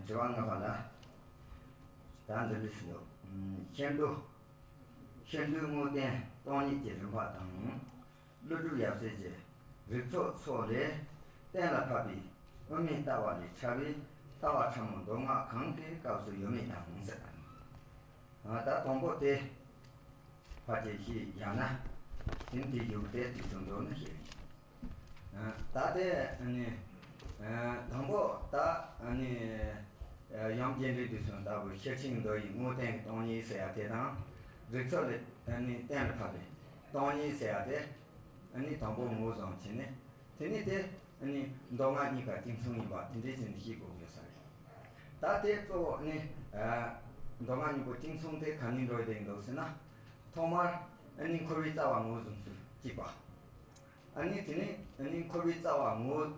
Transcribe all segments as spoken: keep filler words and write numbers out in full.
དྲི་བ་ལྔ་པ་ལ། ད་འདི་འདྲ་ཞིག་འདུག་ཤེར་འདོད། ཤེར་འདོད་དངོས་བསྟན་སྟོང་ཉིད་ཀྱི་རིམ་པ་དང་། ཀླུ་སྒྲུབ་ཡབ་སྲས་ཀྱི་རིགས་ཚོགས་སོགས་ལས་གཏན་ལ་ཕབ་པའི་དབུ་མའི་ལྟ་བ་ལས་ཕྲ་བའི་ལྟ་བ་ཕྲ་མོ་མདོ་སྔགས་གང་གི་སྐབས་སུ་ཡོད་མེད་དང་ཟེར། ད་དང་པོ་དེ་ཕལ་ཆེར་ཤེས་ཡང་ན་དེ་འདི་ཡུག་དེ་དུས་སུ་འདོད་ན་ཤེས། ད་དེ་ནི་དང་པོ་ད་ནི་ཡང་རྒྱས་འབྲིང་དུས་སུ་ལྟ་བུ་ཤེར་ཕྱིན་མདོ་ཡི་དངོས་བསྟན་གྱི་སྟོང་ཉིད་ཟེར་ཡ་དེ་དང་། རིགས་ཚོགས་ལས་ནི་གཏན་ལ་ཕབ་པའི་སྟོང་ཉིད་ཟེར་ཡ་དེ་ནི་དང་པོ་ངོས་བཟུང་བྱས་ནས། དེ་ནི་དེ་ནི་མདོ་སྔགས་གཉིས་ཀ་གཅིག་མཚུངས་ཡིན་པ་དེ་འདྲའི་ཕྱིར་ནི་ཤེས་དགོས་ཀྱི་ཡོད་ས་རེད། ད་དེ་གཙོ་བོ་ནི་མདོ་སྔགས་གཉིས་པོ་གཅིག་མཚུངས་དེ་ག་ནས་འགྲོ་བསྡད་འདུག་ཟེར་ན། ཐོག་མར་ནི་འཁོར་བའི་རྩ་བ་ངོས་བཟུང་ཚུལ་གཅིག་པ། ཨ་ནི་དེ་ནས་ཨ་ནི་འཁོར་བའི་རྩ་བ་ངོས་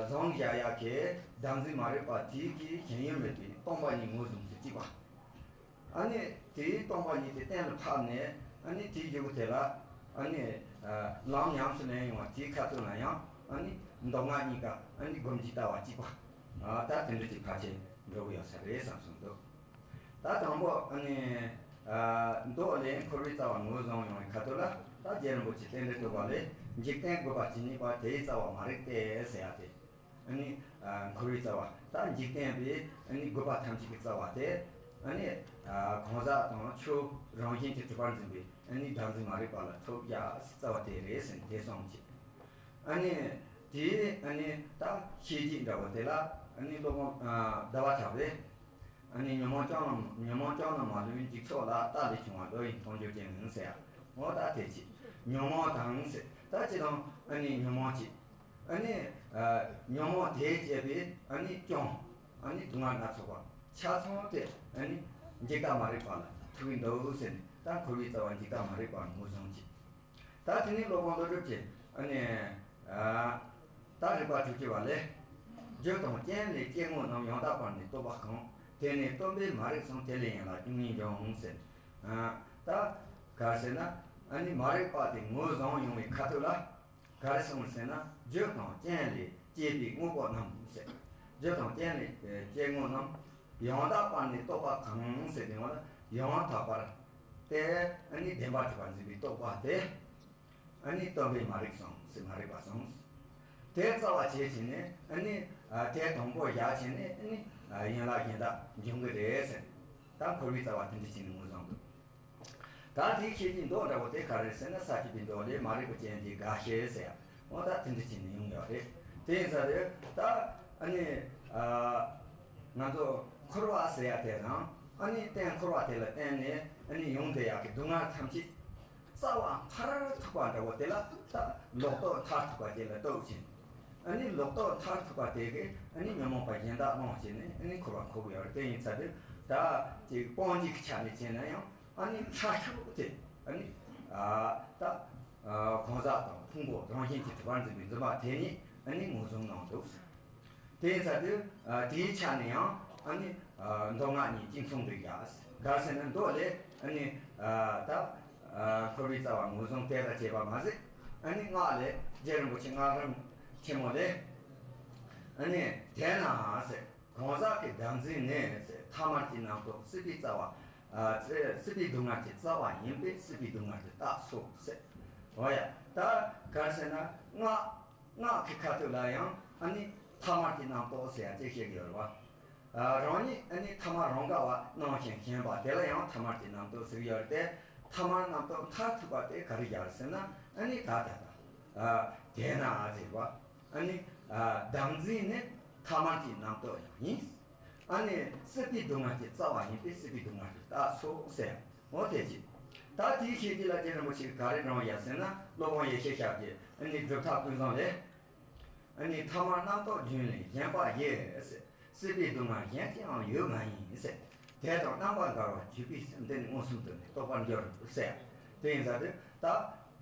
བཟུང་བཞག་ཡག་གི་བདག་འཛིན་མ་རིག་པ་དེའི་གི་ཞེན་ཡུལ་མེད་པའི་སྟོང་པ་ཉིད་ངོས་བཟུང་ཚུལ་གཅིག་པ། ཨ་ནི་དེའི་སྟོང་པ་ཉིད་དེ་གཏན་ལ་ཕབ་ནས། ཨ་ནི་དེའི་མཇུག་དེ་ལ་ཨ་ནི་ལམ་ཉམས་སུ་ལེན་ཡོང་བ་དེའི་ཁ་ཐུག་ལ་ཡང་ཨ་ནི་མདོ་སྔགས་གཉིས་ཀ་ཨ་ནི་སྒོམ་གྱི་ལྟ་བ་གཅིག་པ། ད་དེ་འདྲ་ཅིག་ཕལ་ཆེར་འགྲོ་གི་ཡོད་ས་རེད་བསམ་སོང་འདུག་ད་དང་པོ་ཨ་ནི་མདོ་ལས་འཁོར་བའི་རྩ་བ་ངོས་བཟུང་ཡོང་བའི་ཁ་ཐུག་ལ། ད་རྗེ་རིན་པོ་ཆེ་རྟེན་འབྲེལ་བསྟོད་པ་ལས་འཇིག་རྟེན་དགུ་པ་ཇི་སྙེད་པ་དེའི་རྩ་བ་མ་རིག་སྟེ་ཟེར་ཡ་དེ། ཨ་ནི་འཁོར་བའི་རྩ་བ་ད་འཇིག་རྟེན་པའི་ཨ་ནི་དགུ་པ་ཐམས་ཅད་ཀྱི་རྩ་བ་དེ། ཨ་ནི་གང་ཟག་དང་ཆོས་རང་བཞིན་གྱིས་གྲུབ་པར་འཛིན་པའི་ཨ་ནི་བདག་འཛིན་མ་རིག་པ་ལ་ཐོབ་ཡ་རྩ་བ་དེ་རེད་ཟེར་ནས་དེ་གསུངས་བྱས། ཨ་ནི་དེའི་ཨ་ནི་ད་ཤེས་བྱེད་འདྲ་བོ་དེ་ལ་ཨ་ནི་སློབ་དཔོན་ཟླ་བ་གྲགས་པས། ཨ་ནི་ཉོན་མོངས་ཅང་ཉོན་མོངས་ཅང་ན་མ་ལུས་འཇིག་ཚོགས་ལ། རྟ་ལས་བྱུང་བ་བློ་ཡི་མཐོང་ཆོས་ཅན་ཟེར་ཡ། འོ་ད་དེ་ཅི་ཉོན་མོངས་དང་ཟེར། ད་ཅི་དང་ཨ་ནི་ཉོན་མོངས་ཅི། ཨ་ནི་ཉོན་མོངས་དེས་བསྐྱེད་པའི་ཨ་ནི་ཅང་ཨ་ནི་སྡུག་བསྔལ་སྣ་ཚོགས་པ་ཆ་ཚང་དེ་ཨ་ནི་འཇིག་ལྟ་མ་རིག་པ་ལ་ཐུག་གི་འདུག་ཟེར་ནས། ད་འཁོར་བའི་རྩ་བ་འཇིག་ལྟ་མ་རིག་པ་ངོས་བཟུང་བྱས། ད་དེ་ནས་སློབ་དཔོན་ཀླུ་སྒྲུབ་ཀྱིས་ཨ་ནི་ད་རིགས་པ་དྲུག་ཅུ་པ་ལས། རྒྱུ་དང་རྐྱེན་ལས་སྐྱེ་དངོས་རྣམས། ཡང་དག་པར་ནི་རྟོག་པ་གང་། དེ་ནི་སྟོན་པས་མ་རིག་གསུངས། དེ་ལས་ཡིན་ལ་སྐྱོན་གཉིས་འབྱུང་ཟེར། ད་ག་རེ་ཟེར་ན། ཨ་ནི་མ་རིག་པ་དེ་ངོས་བཟུང་ཡོང་བའི་ཁ་ཐུག་ལ་ག་རེ་གསུངས་ཟེར་ན། རྒྱུ་དང་རྐྱེན་ལས་སྐྱེས་པའི་དངོས་པོ་རྣམས་ཟེར། རྒྱུ་དང་རྐྱེན་ལས་སྐྱེ་དངོས་རྣམས། ཡང་དག་པར་ནི་རྟོག་པ་གང་ཟེར་དེ་ཡང་ལ་ཡང་དག་པར་དེ་ཨ་ནི་བདེན་པར་གྲུབ་པར་འཛིན་པའི་རྟོག་པ་དེ། ཨ་ནི་སྟོན་པས་མ་རིག་གསུངས་ཟེར། མ་རིག་པ་གསུངས། དེ་རྩ་བ་བྱས་བྱས་ནས་ཨ་ནི་དེ་དང་པོ་བཞག་བྱས་ནས་ཨ་ནི་ཡན་ལག་གཞན་དག་འབྱུང་གི་རེད་ཟེར། ད་འཁོར་བའི་རྩ་བ་དེ་འདྲ་བྱས་ནས་ངོས་བཟུང་འདུག་ད་དེའི་ཤེས་བྱའི་མདོ་འདྲ་བོ་དེ་ག་རེ་ཟེར་ན། ས་བཅུ་པའི་མདོ་ལས། མ་རིག་པའི་རྐྱེན་གྱིས་རྒ་ཤི་ཟེར། འོ་ད་དེ་འདྲ་བྱས་ནས་ཡོང་ཡོད་རེད། དེ་ཡིན་ཙང་དེ་ད་ཨ་ནི་ང་ཚོ་འཁོར་བ་ཟེར་ཡ་དེ་དང་། ཨ་ནི་རྟེན་འཁོར་བ་དེ་ལ་བརྟེན་ནས་ཨ་ནི་ཡོང་བསྡད་ཡག་གི་སྡུག་བསྔལ་ཐམས་ཅད། རྩ་བ་མཐར་ཐུག་པ་འདྲ་བོ་དེ་ལ་ད་ལོག་རྟོག་མཐར་ཐུག་པ་དེ་ལ་རྟོག་བྱས། ཨ་ནི་ལོག་རྟོག་མཐར་ཐུག་པ་དེ་གིས་ཨ་ནི་ཉོན་མོངས་པ་གཞན་དག་སློང་བྱས་ནས་ཨ་ནི་འཁོར་བ་འཁོར་གི་ཡོད་རེད། དེ་ཡིན་ཙང་དེ་ད་ཅིག་སྤོང་བྱེད་ཀྱི་ཆ་ནས་བྱས་ན་ཡང་། ཨ་ནི་ཕྲ་ཤོས་དེ་ཨ་ནི་ད་གང་ཟག་དང་ཕུང་པོ་རང་བཞིན་གྱིས་གྲུབ་པར་འཛིན་པའི་འཛིན་པ་དེ་ཉིད་ཨ་ནི་ངོས་བཟུང་གནང་འདུག་དེ་ཡིན་ཙང་དེ་དེའི་ཆ་ནས་ཡང་ཨ་ནི་མདོ་སྔགས་གཉིས་གཅིག་མཚུངས་རེད་ཡ། ག་རེ་ཟེར་ན་མདོ་ལས་ཨ་ནི་ད་འཁོར་བའི་རྩ་བ་ངོས་བཟུང་དེ་ལ་བྱས་པ་མ་ཟད། ཨ་ནི་སྔགས་ལས་རྗེ་རིན་པོ་ཆེ་སྔགས་རིམ་ཆེན་མོ་ལས། ཨ་ནི་དེས་ན་ཟེར། གང་ཟག་གི་བདག་འཛིན་ནི་ཟེར། ཐ་མལ་གྱི་རྣམ་རྟོག་སྲིད་པའི་རྩ་བ། ཨ་སྲིད་པའི་སྡུག་བསྔལ་གྱི་རྩ་བ་ཡིན་པས་སྲིད་པའི་སྡུག་བསྔལ་གྱི་རྟགས་སོ་ཟེར། འོ་ཡ། ད་ག་རེ་ཟེར་ན་སྔགས་སྔགས་ཀྱི་ཁ་ཐུག་ལ་ཡང་ཨ་ནི་ཐ་མལ་གྱི་རྣམ་རྟོག་ཟེར་ཡ་ཅིག་བཤད་ཀྱི་ཡོད་རེད་བ། ཨ་རང་ཉིད་ཨ་ནི་ཐ་མལ་རང་ག་བ་སྣང་ཞིང་ཞེན་པ་དེ་ལ་ཡང་ཐ་མལ་གྱི་རྣམ་རྟོག་ཟེར་གྱི་ཡོད་རེད་དེ། ཐ་མལ་རྣམ་རྟོག་མཐར་ཐུག་པ་དེ་ག་རེ་ཡར་ཟེར་ན། ཨ་ནི་ད་ད་ད་ཨ་དེས་ན་ཟེར་བ། ཨ་ནི་ཨ་བདག་འཛིན་ནི་ཐ་མལ་གྱི་རྣམ་རྟོག་ཡང་ཡིན། ཨ་ནི་སྲིད་པའི་སྡུག་བསྔལ་གྱི་རྩ་བ་ཡིན་པས་སྲིད་པའི་སྡུག་བསྔལ་གྱི་རྟགས་སོ་ཟེར། འོ་དེ་ཅི། ད་དེའི་ཤེས་བྱེད་ལ་རྗེ་རིན་པོ་ཆེས་ག་རེ་དྲངས་ཡ་ཟེར་ན། སློབ་དཔོན་ཡེ་ཤེས་ཞབས་ཀྱིས་ཨ་ནི་སྒྲུབ་ཐབས་ཀུན་བཟང་ལས། ཨ་ནི་ཐ་མལ་རྣམ་རྟོག་རྒྱུན་ལས་བཞེངས་པ་ཡིས། སྲིད་པའི་སྡུག་བསྔལ་གཞན་ཅི་ཡང་ཡོད་མ་ཡིན་ཟེར། དེ་དང་རྣམ་པ་འགལ་བར་གྱུར་པའི་སེམས་དེ་ནི་མངོན་སུམ་དུ་ནི་རྟོགས་པར་འགྱུར་ཟེར། དེ་ཡིན་ཙང་དེ་ད་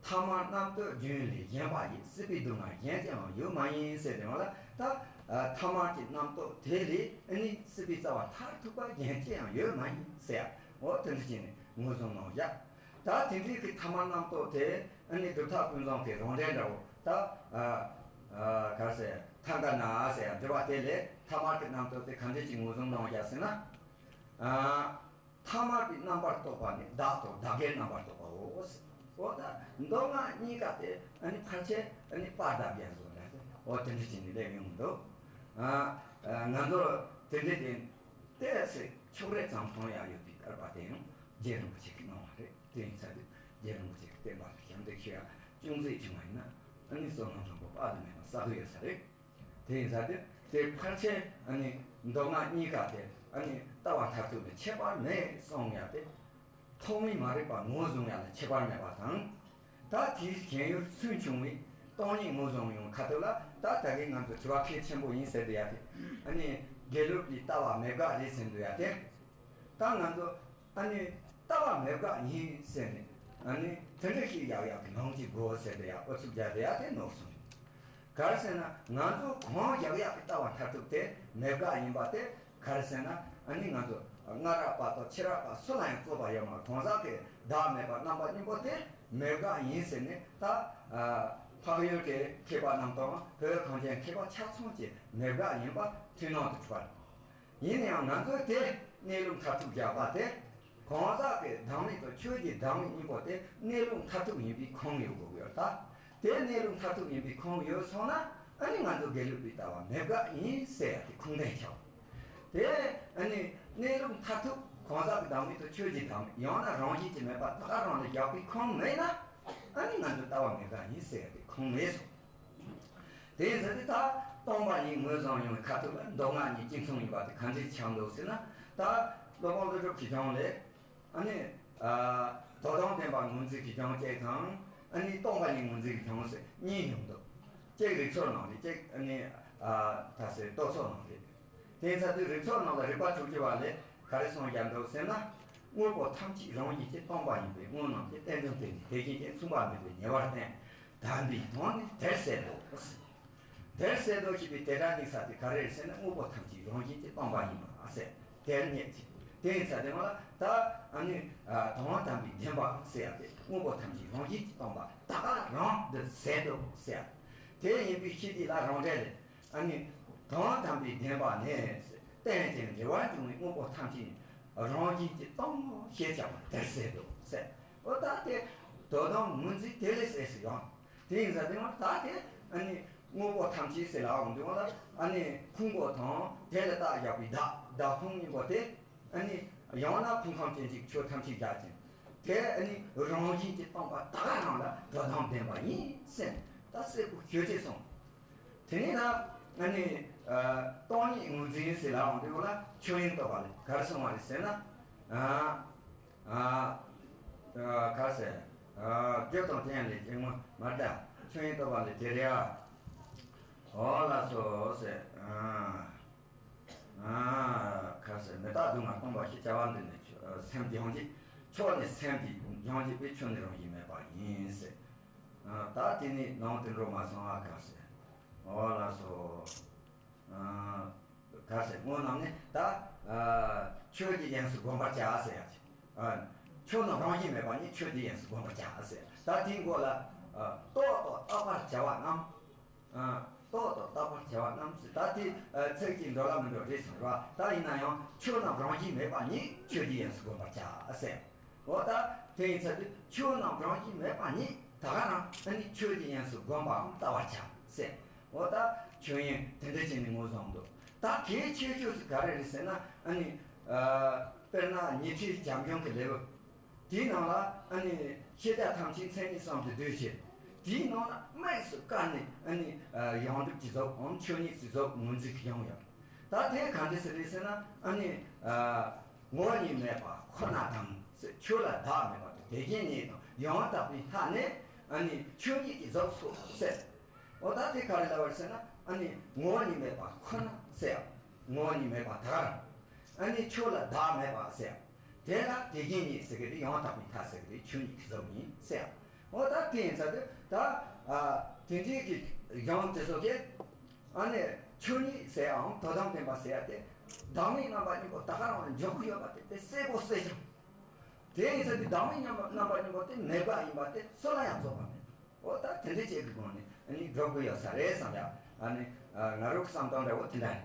ཐ་མལ་རྣམ་རྟོག་རྒྱུན་ལས་བཞེངས་པ་ཡིས། སྲིད་པའི་སྡུག་བསྔལ་གཞན་ཅི་ཡང་ཡོད་མ་ཡིན་ཟེར་དེ་ཡང་ལ། ད་ཐ་མལ་གྱི་རྣམ་རྟོག་དེ་ལས་ཨ་ནི་སྲིད་པའི་རྩ་བ་མཐར་ཐུག་པ་གཞན་ཅི་ཡང་ཡོད་མ་ཡིན་ཟེར། འོ་དེ་འདྲ་བྱས་ནས་ངོས་བཟུང་གནང་ཡ། ད་དེ་འདྲའི་གི་ཐ་མལ་རྣམ་རྟོག་དེ་ཨ་ནི་སྒྲུབ་ཐབས་ཀུན་བཟང་གི་རང་འགྲེལ་འདྲ་བོ་ད་ཨ་ཨ་ག་རེ་ཟེར། ཐང་ག་ན་ཟེར་ཡ་འདྲི་བ་དེ་ལས་ཐ་མལ་གྱི་རྣམ་རྟོག་དེ་ག་འདྲ་ཅིག་ངོས་བཟུང་གནང་བ་ཟེར་ན། ཨ། ཐ་མལ་པའི་རྣམ་པར་རྟོག་པ་ནི་བདག་དང་བདག་གིར་རྣམ་པར་རྟོག་པའོ་ཟེར། འོ་ད་མདོ་སྔགས་གཉིས་ཀ་དེ་ཨ་ནི་ཕལ་ཆེར་ཨ་ནི་པར་བརྡབ་རྒྱག་བཟོ་འདྲ་ཟེར། འོ་དེ་འདྲ་བྱས་ནས་སླེབས་ཡོང་གི་འདུག་ཨ། ང་ཚོ་དེ་འདྲ་དེ་ཏོག་ཙམ་ཕྱོགས་རིས་ཙམ་མཐོང་ཡག་ཡོད་པའི་བསྐལ་པ་དེ་ཡང་རྗེ་རིན་པོ་ཆེ་གིས་གནང་བ་རེད། དེ་ཡིན་ཙང་དེ་རྗེ་རིན་པོ་ཆེ་གི་བསྟན་པ་ལ་ཞབས་འདེགས་ཞུ་ཡག་ཅུང་ཟད་བྱུང་བ་ཡིན་ན་ཨ་ནི་བསོད་ནམས་བཟང་པོ་དཔག་ཏུ་མེད་པ་བསགས་ཀྱི་ཡོད་ས་རེད། དེ་ཡིན་ཙང་དེ་དེ་ཕལ་ཆེར་ཨ་ནི་མདོ་སྔགས་གཉིས་ཀ་དེ་ཨ་ནི་ལྟ་བ་མཐར་ཐུག་ནི་ཁྱད་པར་མེད་གསུང་ཡག་དེ། ཐོག་མའི་མ་རིག་པ་ངོས་བཟུང་ཡག་ལ་ཁྱད་པར་མེད་པ་དང་། ད་དེའི་ཞེན་ཡུལ་སུན་ཕྱུང་བའི་སྟོང་ཉིད་ངོས་བཟུང་ཡོང་ཁ་ཐུག་ལ། ད་ད་གིན་ང་ཚོ་དྲི་བ་གལ་ཆེན་པོ་ཡིན་ཟེར་དུ་ཡག་དེ། ཨ་ནི་དགེ་ལུགས་པའི་ལྟ་བ་མེད་དགག་རེད་ཟེར་དུ་ཡག་དེ། ད་ང་ཚོ་ཨ་ནི་ལྟ་བ་མེད་དགག་ཡིན་ཟེར་ནས་ཨ་ནི་དེ་འདྲ་ཞིག་ཡག་ཡག་གི་ལོང་གཅིག་དགོས་ཟེར་དུ་ཡག་ཨུ་ཚུགས་རྒྱག་དུ་ཡག་དེ་ནོར་སོང་། ག་རེ་ཟེར་ན་ང་ཚོ་གང་ཡག་ཡག་གི་ལྟ་བ་མཐར་ཐུག་དེ་མེད་དགག་ཡིན་པ་དེ། ག་རེ་ཟེར་ན་ཨ་ནི་ང་ཚོ་སྔ་རབས་པ་དང་ཕྱི་རབས་པ་སུ་ལ་ཡང་རྩོད་པ་ཡོད་མ་རེད། གང་ཟག་གི་བདག་མེད་པ་རྣམ་པ་གཉིས་པོ་དེ་མེད་དགག་ཡིན་ཟེར་ནས་ད། ཨ། འཕགས་ཡུལ་གྱི་མཁས་པ་རྣམས་དང་བོད་གངས་ཅན་མཁས་པ་ཆ་ཚང་གིས་མེད་དགག་ཡིན་པ་མཐུན་སྣང་དུ་གྲུབ་པ་རེད། ཡིན་ན་ཡང་ང་ཚོས་དེ་གནས་ལུགས་མཐར་ཐུག་རྒྱག་པ་དེ། གང་ཟག་གི་བདག་མེད་དང་ཆོས་ཀྱི་བདག་མེད་གཉིས་པོ་དེ་གནས་ལུགས་མཐར་ཐུག་ཡིན་པའི་ཁུངས་ཡོད་དགོས་ཀྱི་ཡོད་ད། དེ་གནས་ལུགས་མཐར་ཐུག་ཡིན་པའི་ཁུངས་ཡོད་སོང་ན་ཨ་ནི་ང་ཚོ་དགེ་ལུགས་པའི་ལྟ་བ་མེད་དགག་ཡིན་ཟེར་ཡག་དེ་ཁུངས་ལྡན་ཆགས། དེ་ཨ་ནི་གནས་ལུགས་མཐར་ཐུག་གང་ཟག་གི་བདག་མེད་དང་ཆོས་ཀྱི་བདག་མེད་ཡང་ན་རང་བཞིན་གྱིས་མེད་པ་ད་ག་རང་ལ་རྒྱག་པའི་ཁུངས་མེད་ན་ཨ་ནི་ང་ཚོ་ལྟ་བ་མེད་དགག་ཡིན་ཟེར་ཡག་དེ་ཁུངས་མེད་སོང་། དེ་ཡིན་ཟེར་ཏེ་ད་སྟོང་པ་ཉིད་ངོས་བཟུང་ཡོང་བའི་ཁ་ཐུག་ལ་མདོ་སྔགས་གཉིས་གཅིག་མཚུངས་ཡིན་པ་དེ་ག་འདྲས་ཆགས་འདུག་ཟེར་ན། ད་སློབ་དཔོན་ཀླུ་སྒྲུབ་ཀྱི་གཞུང་ལས་ཨ་ནི། ཨ། དོན་དམ་བདེན་པ་ངོས་འཛིན་གྱི་གཞུང་གཅིག་དང་ཨ་ནི་སྟོང་པ་ཉིད་ངོས་འཛིན་གྱི་གཞུང་ཟེར་གཉིས་ཡོང་འདུག་གཅིག་རིགས་ཚོགས་ནང་ལས་གཅིག་ཨ་ནི། ཨ། ད་ཟེར་རྟོག་ཚོགས་ནང་ལས། དེ་ཡིན་ཙང་དེ་རིགས་ཚོགས་ནང་ལ་རིགས་པ་དྲུག་ཅུ་པ་ལས་ག་རེ་གསུངས་བཞག་འདུག་ཟེར་ན། དངོས་པོ་ཐམས་ཅད་རང་བཞིན་གྱིས་སྟོང་པ་ཡིན་པས་དངོས་རྣམས་ཀྱི་རྟེན་འབྱུང་སྟེ་ནི་དེ་བཞིན་ཏེ་མཚུངས་པ་མེད་པའི་ཉེ་བར་བསྟན། དམ་པའི་དོན་ནི་དེར་གསལ་ལོ། དེར་གསལ་ལོ་ཞེས་པའི་དེ་སྒྲ་གཉིས་ས་དེ་ག་རེ་རེད་ཟེར་ན་དངོས་པོ་ཐམས་ཅད་རང་བཞིན་གྱིས་སྟོང་པ་ཡིན་པ་ཟེར་དེར་ངེས་ཀྱི། དེ་ཡིན་ས་དེ་མ་ལ་ད་ཨ་ནི། ཨ། དོན་དམ་པའི་བདེན་པ་ཟེར་ཡག་དེ་དངོས་པོ་ཐམས་ཅད་རང་བཞིན་གྱིས་སྟོང་པ་ད་ག་རང་དུ་ཟད་འདུག་ཟེར་ཡག་དེ་ཡིན་པའི་ཕྱིར་དེ་ལ་རང་འགྲེལ་ལས། ཨ་ནི། དོན་དམ་པའི་བདེན་པ་ནི། རྟེན་ཅིང་འབྲེལ་བར་འབྱུང་བའི་དངོས་པོ་ཐམས་ཅད་ནི་རང་བཞིན་གྱིས་སྟོང་ཞེས་བྱ་བ་དེར་ཟད་དོ་ཟེར། འོ་ད་དེ་དོན་དམ་ངོས་འཛིན་དེ་ལས་ཟད་སུ་ཡང་། དེ་ཡིན་ཟེར་དེ་ཡང་ད་དེ་ཨ་ནི་དངོས་པོ་ཐམས་ཅད་ཟེར་ལ་འོང་དུས་ལ་ཨ་ནི་ཕུང་པོ་དང་དེ་ལ་བཏགས་བཞག་པའི་བདག་བདག་ཕུང་གཉིས་པོ་དེ། ཨ་ནི་ཡང་ན་ཕུང་ཁམས་ཅན་གཅིག་ཆོས་ཐམས་ཅད་བཞག་ཅིང་། དེ་ཨ་ནི་རང་བཞིན་གྱིས་སྟོང་པ་ད་ག་རང་ལ་དོན་དམ་བདེན་པ་ཡིན་ཟེར་ད་གསལ་པོ་ཤོད་ཅེས་གསུངས། དེ་ནས་ད་ཨ་ནི་ཨ་སྟོང་ཉིད་ངོས་འཛིན་ཟེར་ལ་འོང་དུས་ལ་ཆོས་དབྱིངས་རྟོགས་པ་ལས་ག་རེ་གསུངས་པ་རེད་ཟེར་ན། ཨ་ཨ་ཨ་ག་རེ་ཟེར། ཨ་རྒྱུ་དང་རྐྱེན་ལས་སྐྱེ་དངོས་མ་འདྲ། ཆོས་དབྱིངས་རྟོགས་པ་ལས་དེ་རེད་ཨ། འོ་ལགས་སོ་ཟེར། ཨ། ཨ། ག་རེ་ཟེར། མི་རྟག་སྡུག་བསྔལ་སྟོང་པ་ཞེས་བྱ་བ་འདི་ནི་ཆོས་སེམས་ཀྱི་ཡང་འཇིག་ཆོས་ནི་སེམས་ཀྱི་ཡང་འཇིག་པས་ཆོས་ནི་རང་བཞིན་མེད་པ་ཡིན་ཟེར། ཨ། ད་དེ་ནི་ནང་དུ་འགྲོ་མ་སོང་ཨ་ག་རེ་ཟེར། འོ་ལགས་སོ། ཨ། ག་རེ་ཟེར། དངོས་རྣམས་ནི་ད། ཨ། ཆོས་ཀྱི་དབྱིངས་སུ་བསྒོམ་པར་བྱ་ཟེར་ཡ་ཅིག་ཨ། ཆོས་རྣམས་རང་བཞིན་མེད་པ་ཉིད་ཆོས་ཀྱི་དབྱིངས་སུ་བསྒོམ་པར་བྱ་ཟེར། ད་དེའི་མགོ་ལ། ཨ། རྟོག་ཏུ་བཏགས་པར་བྱ་བ་རྣམས། ཨ། རྟོག་ཏུ་བཏགས་པར་བྱ་བ་རྣམས་ཟེར། ད་དེ་ཨ་ཚིག་གཅིག་འགྲོ་ལ་མི་འགྲོ་རེད་ཟེར་བ། ད་ཡིན་ན་ཡང་ཆོས་རྣམས་རང་བཞིན་མེད་པ་ཉིད་ཆོས་ཀྱི་དབྱིངས་སུ་བསྒོམ་པར་བྱ་ཟེར། འོ་ད་དེ་ཡིན་ཚེ་དུས་ཆོས་རྣམས་རང་བཞིན་མེད་པ་ཉིད་ད་ག་རང་ཨ་ནི་ཆོས་ཀྱི་དབྱིངས་སུ་བསྒོམ་པའམ་བལྟ་བར་བྱ་ཟེར། འོ་ད་ཆོས་དབྱིངས་དེ་འདྲ་བྱས་ནས་ངོས་བཟུང་འདུག་ད་གལ་ཆེ་ཤོས་སུ་ག་རེ་རེད་ཟེར་ན་ཨ་ནི། ཨ། དཔེར་ན་ཉི་ཁྲིའི་བྱམས་སྐྱོང་གི་ལེའུ། དེའི་ནང་ལ་ཨ་ནི་ཤེས་བྱ་ཐམས་ཅད་མཚན་ཉིད་གསུམ་དུ་བསྡུས་ཤིང་། དེའི་ནང་ལ་དམིགས་སུ་བཀར་ནས་ཨ་ནི་ཡོངས་གྲུབ་ཀྱི་གཟུགས་འམ་ཆོས་ཉིད་ཀྱི་གཟུགས་ངོས་འཛིན་ཡོང་ཡོད། ད་དེ་ག་འདྲ་ཞིག་རེད་ཟེར་ན་ཨ་ནི་ངོ་བོ་ཉིད་མེད་པ་ཁོ་ན་དང་ཟེར། ཆོས་ལ་བདག་མེད་པ་དང་དེ་བཞིན་ཉིད་དང་ཡང་དག་པའི་མཐའ་ནི་ཨ་ནི་ཆོས་ཉིད་ཀྱི་གཟུགས་སོ་ཟེར། འོ་ད་དེ་ག་རེ་ལབ་པ་རེད་ཟེར་ན་ཨ་ནི་ངོ་བོ་ཉིད་མེད་པ་ཁོ་ན་ཟེར། ངོ་བོ་ཉིད་མེད་པ་ད་ག་རང་། ཨ་ནི་ཆོས་ལ་བདག་མེད་པ་ཟེར། དེ་ལ་དེ་བཞིན་ཉིད་ཟེར་གི་རེད། ཡང་དག་པའི་མཐའ་ཟེར་གི་རེད། ཆོས་ཉིད་ཀྱི་གཟུགས་ཡིན་ཟེར། འོ་ད་དེ་ཡིན་ཚར་དུས་ད་ཨ་དེ་འདྲའི་གི་ཡང་དེ་ཚོ་གི་ཨ་ནི་ཆོས་ཉིད་ཟེར་ཡང་དོན་དམ་བདེན་པ་ཟེར་ཡ་དེ་བདག་མེད་རྣམ་པ་གཉིས་པོ་ད་ག་རང་ལ་འཇོག་གི་ཡོད་པ་དེ་དེ་གསལ་པོ་གསལ་རྐྱང་། དེ་ཡིན་ཚར་དུས་བདག་མེད་རྣམ་པ་རྣམ་པ་གཉིས་པོ་དེ་མེད་པ་ཡིན་པ་དེ་སུ་ལ་ཡང་རྫོགས་པ་མེད། འོ་ད་དེ་འདྲ་བྱེད་དགོས་ནི་ཨ་ནི་སྒྲུབ་དགོས་ཡོད་ས་རེད་བསམ་ཡ། ཨ་ནི་ ང་རང་གི་བསམ་སྟངས་འདྲ་བོ་དེ་འདྲ་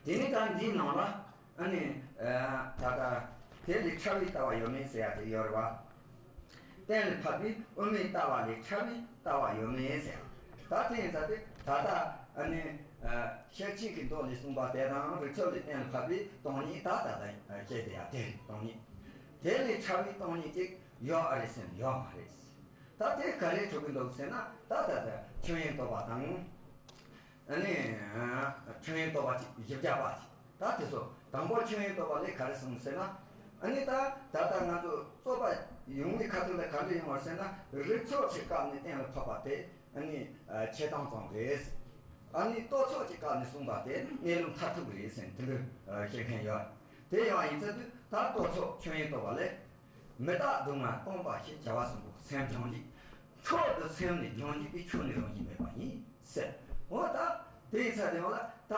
ཡིན། དེ་ནས་ད་འདིའི་ནང་ལ་ཨ་ནི་ད་ལྟ་དེ་ལས་ཕྲ་བའི་ལྟ་བ་ཡོད་མེད་ཟེར་ཡ་དེ་ཡོད་རེད་བ། གཏན་ལ་ཕབ་པའི་དབུ་མའི་ལྟ་བ་ལས་ཕྲ་བའི་ལྟ་བ་ཡོད་མེད་ཟེར། ད་དེ་ཡིན་ཙང་དེ་ད་ལྟ་ཨ་ནི་ཤེར་ཕྱིན་གྱི་མདོ་ལས་གསུངས་པ་དེ་དང་རིགས་ཚོགས་ལས་གཏན་ལ་ཕབ་པའི་སྟོང་ཉིད་ད་ད་ལྟ་བཤད་དེ་ཡ་དེ་རེད་སྟོང་ཉིད། དེ་ལས་ཕྲ་བའི་སྟོང་ཉིད་ཅིག་ཡོད་ཨ་རེད་ཟེར་ན་ཡོད་མ་རེད། ད་དེ་ག་རེ་གྲུབ་ཀྱི་འདུག་ཟེར་ན་ད་ད་ལྟ་ཆོས་དབྱིངས་རྟོགས་པ་དང་། ཨ་ནི་ཆོས་དབྱིངས་རྟོགས་པ་ཅིག་བཞི་བརྒྱ་པ་ཅིག་ད་དེ་ཚོ་དང་པོ་ཆོས་དབྱིངས་རྟོགས་པ་ལས་ག་རེ་གསུངས་ཟེར་ན། ཨ་ནི་ད་ད་ལྟ་ང་ཚོ་རྩོད་པ་ཡོང་བའི་ཁ་ཐུག་ལ་ག་འདྲ་ཡོང་བ་ཟེར་ན་རིགས་ཚོགས་ཀྱི་སྐབས་ནས་གཏན་ལ་ཕབ་པ་དེ་ཨ་ནི་འཆལ་གཏམ་ཙམ་རེད། ཨ་ནི་རྟོག་ཚོགས་ཀྱི་སྐབས་ནས་གསུངས་པ་དེ་གནས་ལུགས་མཐར་ཐུག་རེད་ཟེར་དེ་འདྲ་བཤད་མཁན་ཡོད། དེ་ཡང་ཡིན་ཚད་དུས་ད་རྟོག་ཚོགས་ཆོས་དབྱིངས་རྟོགས་པ་ལས། མི་རྟག་སྡུག་བསྔལ་སྟོང་པ་ཞེས་བྱ་བ་གསུམ་པོ་སེམས་སྦྱང་བྱེད། མཆོག་ཏུ་སེམས་ནི་སྦྱང་བྱེད་པའི་ཆོས་ནི་རང་བཞིན་མེད་པ་ཡིན་ཟེར། འོ་ད་དེའི་ཚེ་དེ་ཡང་ལ་ད་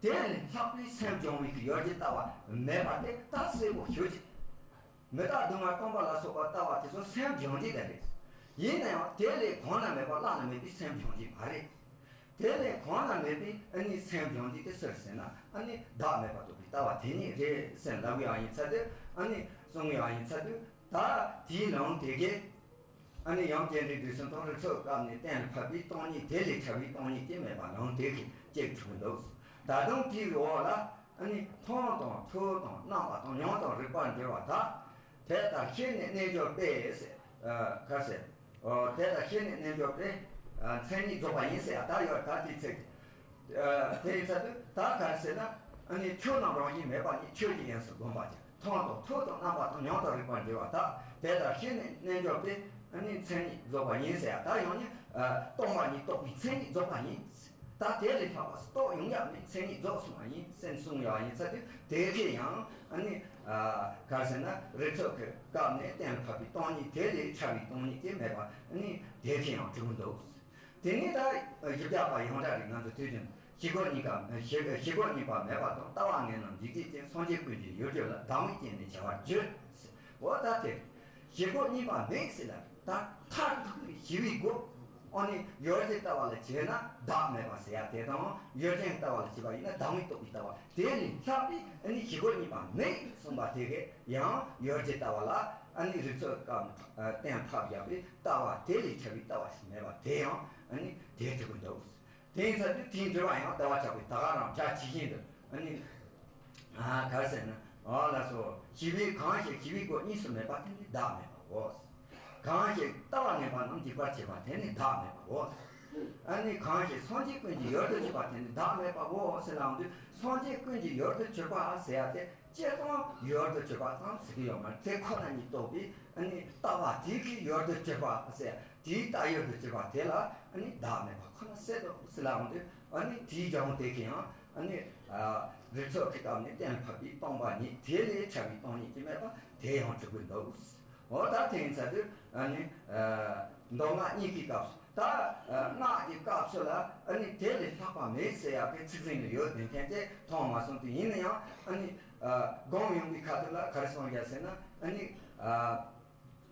དེ་ལས་ལྷག་པའི་སེམས་སྦྱང་བའི་གི་ཡོ་བྱད་ལྟ་བ་མེད་པ་དེ་ད་གསལ་པོ་ཞུ་ཅིག་མི་རྟག་སྡུག་བསྔལ་སྟོང་པ་ལ་སོགས་པ་ལྟ་བ་དེ་ཚོ་སེམས་སྦྱང་བྱེད་དེ་རེད། ཡིན་ན་ཡང་དེ་ལས་གོང་ན་མེད་པ་བླ་ན་མེད་པའི་སེམས་སྦྱང་བྱེད་མ་རེད། དེ་ལས་གོང་ན་མེད་པའི་ཨ་ནི་སེམས་སྦྱང་བྱེད་དེ་སུ་རེད་ཟེར་ན་ཨ་ནི་བདག་མེད་པར་རྟོགས་པའི་ལྟ་བ་དེ་ཉིད་རེད་ཟེར་ལབ་ཡག་ཡིན་ཚ་དུས་ཨ་ནི་གསུང་ཡག་ཡིན་ཚ་དུས་ད་དེའི་ལུང་དེ་གས་ཨ་ནི་ཡང་རྒྱས་འབྲིང་བསྡུས་གསུམ་དང་རིགས་ཚོགས་སྐབས་ནས་གཏན་ལ་ཕབ་པའི་སྟོང་ཉིད་དེ་ལས་ཕྲ་བའི་སྟོང་ཉིད་ཀྱི་མེད་པ་ལུང་དེ་གས་གཅིག་གྲུབ་འདུག་ད་དུང་དེའི་འོག་ལ་ཨ་ནི་མཐོང་དང་ཐོས་དང་རྣམ་པ་དང་མྱོང་དང་རིག་པར་འགྱུར་བ་དག་དེ་ལྟར་ཤེས་ནས་རྣལ་འབྱོར་པས་ཟེར། ག་ཟེར། དེ་ལྟར་ཤེས་ནས་རྣལ་འབྱོར་པས། མཚན་ཉིད་རྫོགས་པ་ཡིན་ཟེར་ཡ་ད་ཡོད་ད་དེའི་ཚིག་དེ་ཡིན་ཚ་དུས་ད་ག་རེ་ཟེར་ན། ཨ་ནི་ཆོས་རྣམས་རང་བཞིན་མེད་པ་ཉིད་ཆོས་ཀྱི་དབྱིངས་སུ་བསྒོམ་པ་ཅིག་མཐོང་དང་ཐོས་དང་རྣམ་པ་དང་མྱོང་དང་རིག་པར་འགྱུར་བ་དག་དེ་ལྟར་ཤེས་ནས་རྣལ་འབྱོར་པས། ཨ་ནི་མཚན་ཉིད་རྫོགས་པ་ཡིན་ཟེར་ཡ་ད་ཡང་ནི། སྟོང་པ་ཉིད་རྟོགས་པའི་མཚན་ཉིད་རྫོགས་པ་ཡིན། ད་དེ་ལས་ལྷག་པ་རྟོགས་ཡོང་ཡག་མེད་མཚན་ཉིད་རྫོགས་སོང་བ་ཡིན་སེམས་གསུང་ཡག་ཡིན་ཚ་དུས་དེ་གས་ཡང་ཨ་ནི། ག་རེ་ཟེར་ན་རིགས་ཚོགས་ཀྱི་སྐབས་ནས་གཏན་ལ་ཕབ་པའི་སྟོང་ཉིད་དེ་ལས་ཕྲ་བའི་སྟོང་ཉིད་ཀྱི་མེད་པ་ཨ་ནི་དེ་གས་ཡང་གྲུབ་འདུག་དེ་ནས་ད་བཞི་བརྒྱ་པ་ཡང་དག་རིགས་ང་ཚོ་དུས་རྒྱུན་ཞི་རྒོལ་གཉིས་པ་ཞི་ཞི་རྒོལ་གཉིས་པ་མེད་པ་དང་ལྟ་བ་ངན་ལམ་འཇིག་བྱེད་ཅན་སངས་རྒྱས་ཀུན་གྱི་ཡུལ་གྱུར་ལ་བདག་མེད་རྐྱེན་མེད་བྱ་བར་བརྗོད། འོ་ད་དེ། ཞི་རྒོལ་གཉིས་པ་མེད་ཟེར་ལ་ད་མཐར་ཐུག་གི་ཞི་བའི་སྒོ། ཨ་ནི་ཡོ་བྱད་ལྟ་བ་ལ་བྱས་ན་བདག་མེད་པ་ཟེར་ཡ་དེ་དང་ཡོ་བྱད་ལྟ་བ་ལ་བྱས་པ་ཡིན་ན་བདག་མེད་རྟོགས་པའི་ལྟ་བ་དེ་ལས་ལྷག་པའི་ཨ་ནི་ཞི་རྒོལ་གཉིས་པ་མེད་གསུངས་པ་དེ་གས་ཡང་ཡོ་བྱད་ལྟ་བ་ལ་ཨ་ནི་རིགས་ཚོགས་སྐབས་གཏན་ཕབ་ཡག་པའི་ལྟ་བ་དེ་ལས་ཁྱབ་པའི་ལྟ་བ་ཞིག་མེད་པ་དེ་ཡང་ཨ་ནི་དེ་གྲུབ་ཀྱི་འདུག་དེ་ཡིན་ཚ་དུས་དེའི་འགྲེལ་བ་ཡང་ལྟ་བ་ཆགས་པའི་ད་ག་རང་རྒྱ་ཇི་བཞིན་དུ་ཨ་ནི། ག་རེ་ཟེར་ན། ཨ་ལགས་སོ། ཞི་བའི་གང་ཞིག་ཞི་བའི་སྒོ་གཉིས་སུ་མེད་པ་དེ་ནི་བདག་མེད་པའོ། གང་ཞིག་ལྟ་བ་ངན་པ་རྣམས་འཇིག་པར་བྱེད་པ་དེ་ནི་བདག་མེད་པའོ། ཨ་ནི་གང་ཞིག་སངས་རྒྱས་ཀུན་གྱི་ཡུལ་དུ་གྱུར་པ་དེ་ནི་བདག་མེད་པའོ་ཟེར་ལབ་དུས་སངས་རྒྱས་ཀུན་གྱི་ཡུལ་དུ་གྱུར་པ་ཟེར་ཡ་དེ། སྤྱིར་བཏང་ཡུལ་དུ་གྱུར་པ་ཙམ་ཟེར་གྱི་ཡོད་མ་རེད། དེ་ཁོ་ན་ཉིད་རྟོགས་པའི་ཨ་ནི་ལྟ་བ་དེ་གི་ཡུལ་དུ་གྱུར་པ་ཟེར་དེའི་ལྟ་ཡུལ་དུ་གྱུར་པ་དེ་ལ་ཨ་ནི་བདག་མེད་པ་ཁོ་ན་ཟེར་དོ་ཟེར་ལབ་འོང་དུས་ཨ་ནི་དེའི་སྦྱང་དེ་གི་ཡང་ཨ་ནི་རིགས་ཚོགས་ཀྱི་སྐབས་ནས་གཏན་ཕབ་པའི་སྟོང་པ་ཉིད་དེ་ལས་ཕྲ་བའི་སྟོང་ཉིད་ཀྱི་མེད་པ་དེ་ཡང་གྲུབ་ཀྱི་འདུག་འོ་ད་དེ་ཡིན་ཚ་དུས་ཨ་ནི་མདོ་སྔགས་གཉིས་ཀྱི་སྐབས་སུ། ད་སྔགས་ཀྱི་སྐབས་སུ་ལ་ཨ་ནི་དེ་ལས་ལྷག་པ་མེད་ཟེར་ཡག་གི་ཚིག་ཟིན་ནས་ཡོད་དེ་མཁན་དེ་མཐོང་མ་སོང་དུས་ཡིན་ན་ཡང་ཨ་ནི་སྒོམ་ཡོང་བའི་ཁ་ཐུག་ལ་ག་རེ་གསུང་རྒྱུ་ཟེར་ན་ཨ་ནི་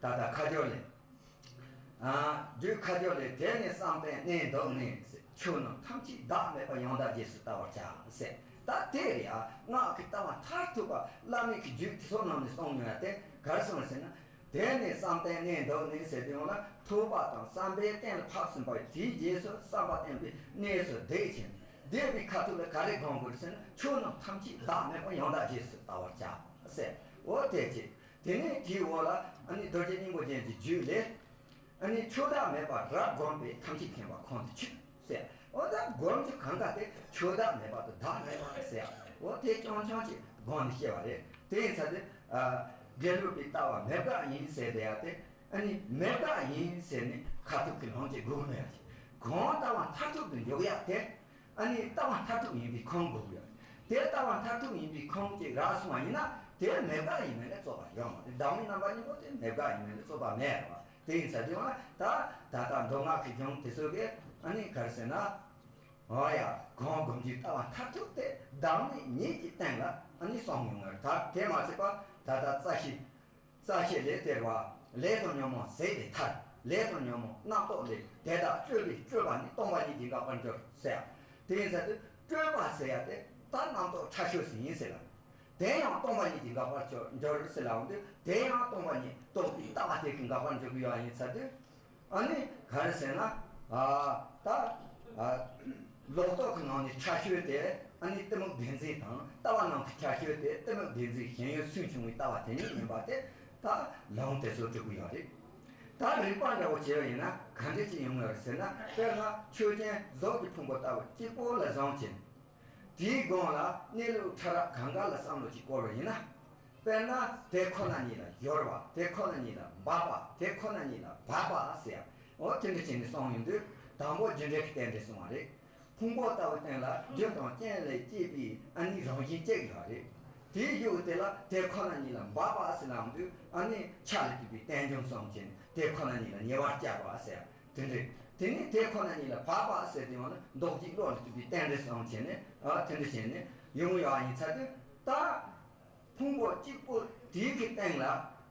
ད་ལྟ་ཁ་སྦྱོར་ལས། རྒྱུད་ཁ་སྦྱོར་ལས་དེ་ནས་བསམ་གཏན་གནས་འདུག་ནས་ཆོས་རྣམས་ཐམས་ཅད་བདག་མེད་པ་ཡང་དག་རྗེས་སུ་བལྟ་བར་བྱ་ཟེར། ད་དེ་རེད་ཨ། སྔགས་ཀྱི་ལྟ་བ་མཐར་ཐུག་པ་བླ་མེད་ཀྱི་རྒྱུད་དེ་ཚོ་ནང་ནས་གསུངས་ཡོད་ཡ་དེ་ག་རེ་གསུངས་ཟེར་ན། དེ་ནས་བསམ་གཏན་གནས་འདུག་ནས་ཟེར་དུས་ཡོང་ལ་ཐོས་པ་དང་བསམ་པས་གཏན་ལ་ཕབ་ཟིན་པ་དེའི་རྗེས་སུ་བསམ་པ་བརྟན་པའི་གནས་སུ་བསྡད་ཅིང་བསྡད་པའི་ཁ་ཐུག་ལ་ག་རེ་སྒོམ་དགོས་ཟེར་ན་ཆོས་རྣམས་ཐམས་ཅད་བདག་མེད་པ་ཡང་དག་རྗེས་སུ་བལྟ་བར་བྱ་ཟེར། འོ་དེ་ཅི། དེ་ནས་དེའི་འོག་ལ་ཨ་ནི་རྡོ་རྗེ་སྙིང་པོ་ཅན་གྱི་རྒྱུད་ལས། ཨ་ནི་ཆོས་བདག་མེད་པ་རབ་བསྒོམས་པས་ཐམས་ཅད་མཁྱེན་པ་ཁོང་དུ་ཆུད་ཟེར། འོ་ད་སྒོམ་རྒྱུ་གང་ག་དེ་ཆོས་བདག་མེད་པ་དང་བདག་མེད་པ་ཟེར། འོ་དེ་རྐྱང་རྐྱང་ཅིག་སྒོམ་ནས་བཤད་པ་རེད། དེ་ཡིན་ཚ་དེ། དགེ་ལུགས་པའི་ལྟ་བ་མེད་དགག་ཡིན་ཟེར་བསྡད་ཡ་དེ། ཨ་ནི་མེད་དགག་ཡིན་ཟེར་ནས་ཁ་ཐུག་གི་ལོང་ཅིག་སྒུག་མེད་ཡ་ཅིག་གང་ལྟ་བ་མཐར་ཐུག་ཏུ་འཇུག་ཡ་དེ། ཨ་ནི་ལྟ་བ་མཐར་ཐུག་ཡིན་པའི་ཁུངས་དགོས་ཀྱི་ཡོད། དེ་ལྟ་བ་མཐར་ཐུག་ཡིན་པའི་ཁུངས་ཅིག་རག་སོང་བ་ཡིན་ན་དེ་མེད་དགག་ཡིན་མིན་ལ་རྩོད་པ་ཡོད་མ་རེད། བདག་མེད་རྣམ་པ་གཉིས་པོ་དེ་མེད་དགག་ཡིན་མིན་ལ་རྩོད་པ་མེད་རེད་བ། དེ་ཡིན་ཚ་དུས་ཡང་ད་ད་ལྟ་མདོ་སྔགས་ཀྱི་སྦྱོང་དེ་ཚོ་གིས་ཨ་ནི་ག་རེ་ཟེར་ན། འོ་ཡ། གང་སྒོམ་རྒྱུའི་ལྟ་བ་མཐར་ཐུག་དེ་བདག་མེད་ཉིད་ཀྱི་སྟེང་ལ་ཨ་ནི་སོང་ཡོང་ངར་ད་དེ་མ་ཚད་པ་ད་ལྟ་རྩ་ཤེ། རྩ་ཤེ་ལས་དེར་བ། ལས་དང་ཉོན་མོངས་ཟད་པའི་མཐར། ལས་དང་ཉོན་མོངས་རྣམ་རྟོག་ལས། དེ་དག་གཅོད་པའི་སྤྱོད་པ་ནི་སྟོང་པ་ཉིད་ཀྱིས་འགག་པར་འགྱུར་ཟེར། དེ་ཡིན་ཚར་དུས་སྤྲོས་པ་ཟེར་ཡ་དེ་ད་རྣམ་རྟོག་ཕྲ་ཤོས་ཟིག་ཡིན་ཟེར་ལ། དེ་ཡང་སྟོང་པ་ཉིད་ཀྱི་འགག་པར་འགྱུར་ཟེར་ལ་འོང་དུས་དེ་ཡང་སྟོང་པ་ཉིད་རྟོགས་པའི་ལྟ་བ་དེ་གི་འགག་པར་འགྱུར་གི་ཡོད་ཡིན་ཚར་དུས། ཨ་ནི་ག་རེ་ཟེར་ན། ཨ་ད་ཨ་ལོག་རྟོག་གི་ནང་ནས་ཕྲ་ཤོས་དེ་ཨ་ནི་གཏི་མུག་བདེན་འཛིན་དང་། ལྟ་བ་ནང་གི་ཕྲ་ཤོས་དེ་གཏི་མུག་བདེན་འཛིན་ཞེན་ཡུལ་སུན་ཕྱུང་བའི་ལྟ་བ་དེ་ཉིད་ཡིན་པ་དེ་ད་ལུང་དེ་ཚོ་གྲུབ་གི་ཡོད་རེད། ད་རིགས་པ་འདྲ་བོ་བྱས་པ་ཡིན་ན་ག་འདྲ་ཅིག་ཡོང་ངེས་རེད་ཟེར་ན། དཔེར་ན་ཆོས་ཅན་གཟུགས་ཀྱི་ཕུང་པོ་ལྟ་བུ་གཅིག་པོ་ལ་བཟུང་བྱས། དེའི་སྒང་ལ་གནས་ལུགས་ཕྲ་རགས་གང་ག་ལ་བསམ་བློ་ཅིག་བསྐོར་བ་ཡིན་ན། དཔེར་ན་དེ་ཁོ་ན་ཉིད་ལ་སྦྱོར་བ། དེ་ཁོ་ན་ཉིད་ལ་འབབ་པ། དེ་ཁོ་ན་ཉིད་ལ་འབབ་པ་ཟེར་ཡ། འོ་དེ་འདྲ་བྱས་ནས་གསུངས་ཡོང་དུས་དང་པོ་རྒྱུ་འབྲས་ཀྱི་རྟེན་འབྲེལ་གསུངས་པ་རེད། ཕུང་པོ་ལྟ་བུའི་སྟེང་ལ་རྒྱུ་དང་རྐྱེན་ལས་སྐྱེས་པའི་ཨ་ནི་རང་བཞིན་གཅིག་ཡོད་རེད། དེའི་རྒྱུ་དེ་ལ་དེ་ཁོ་ན་ཉིད་ལ་འབབ་པ་ཟེར་ལ་འོང་དུས་ཨ་ནི་ཆ་ལ་དུས་པའི་རྟེན་འབྱུང་གསུངས་བྱས་ནས་དེ་ཁོ་ན་ཉིད་ལ་ཉེ་བར་གཅོད་པ་ཟེར་ཡ། དེ་འདྲ། དེ་ནས་དེ་ཁོ་ན་ཉིད་ལ་འབབ་པ་ཟེར་དུས་ཡང་ན་འདོགས་བྱེད་བློ་ལ་ལྟོས་པའི་རྟེན་འབྲེལ་གསུངས་བྱས་ནས། ཨ་དེ་འདྲ་བྱས་ནས་ཡོང་ཡོད་ཡིན་ཚར་དུས་ད་ཕུང་པོ་གཅིག་པོ་དེའི་གི་སྟེང་ལ་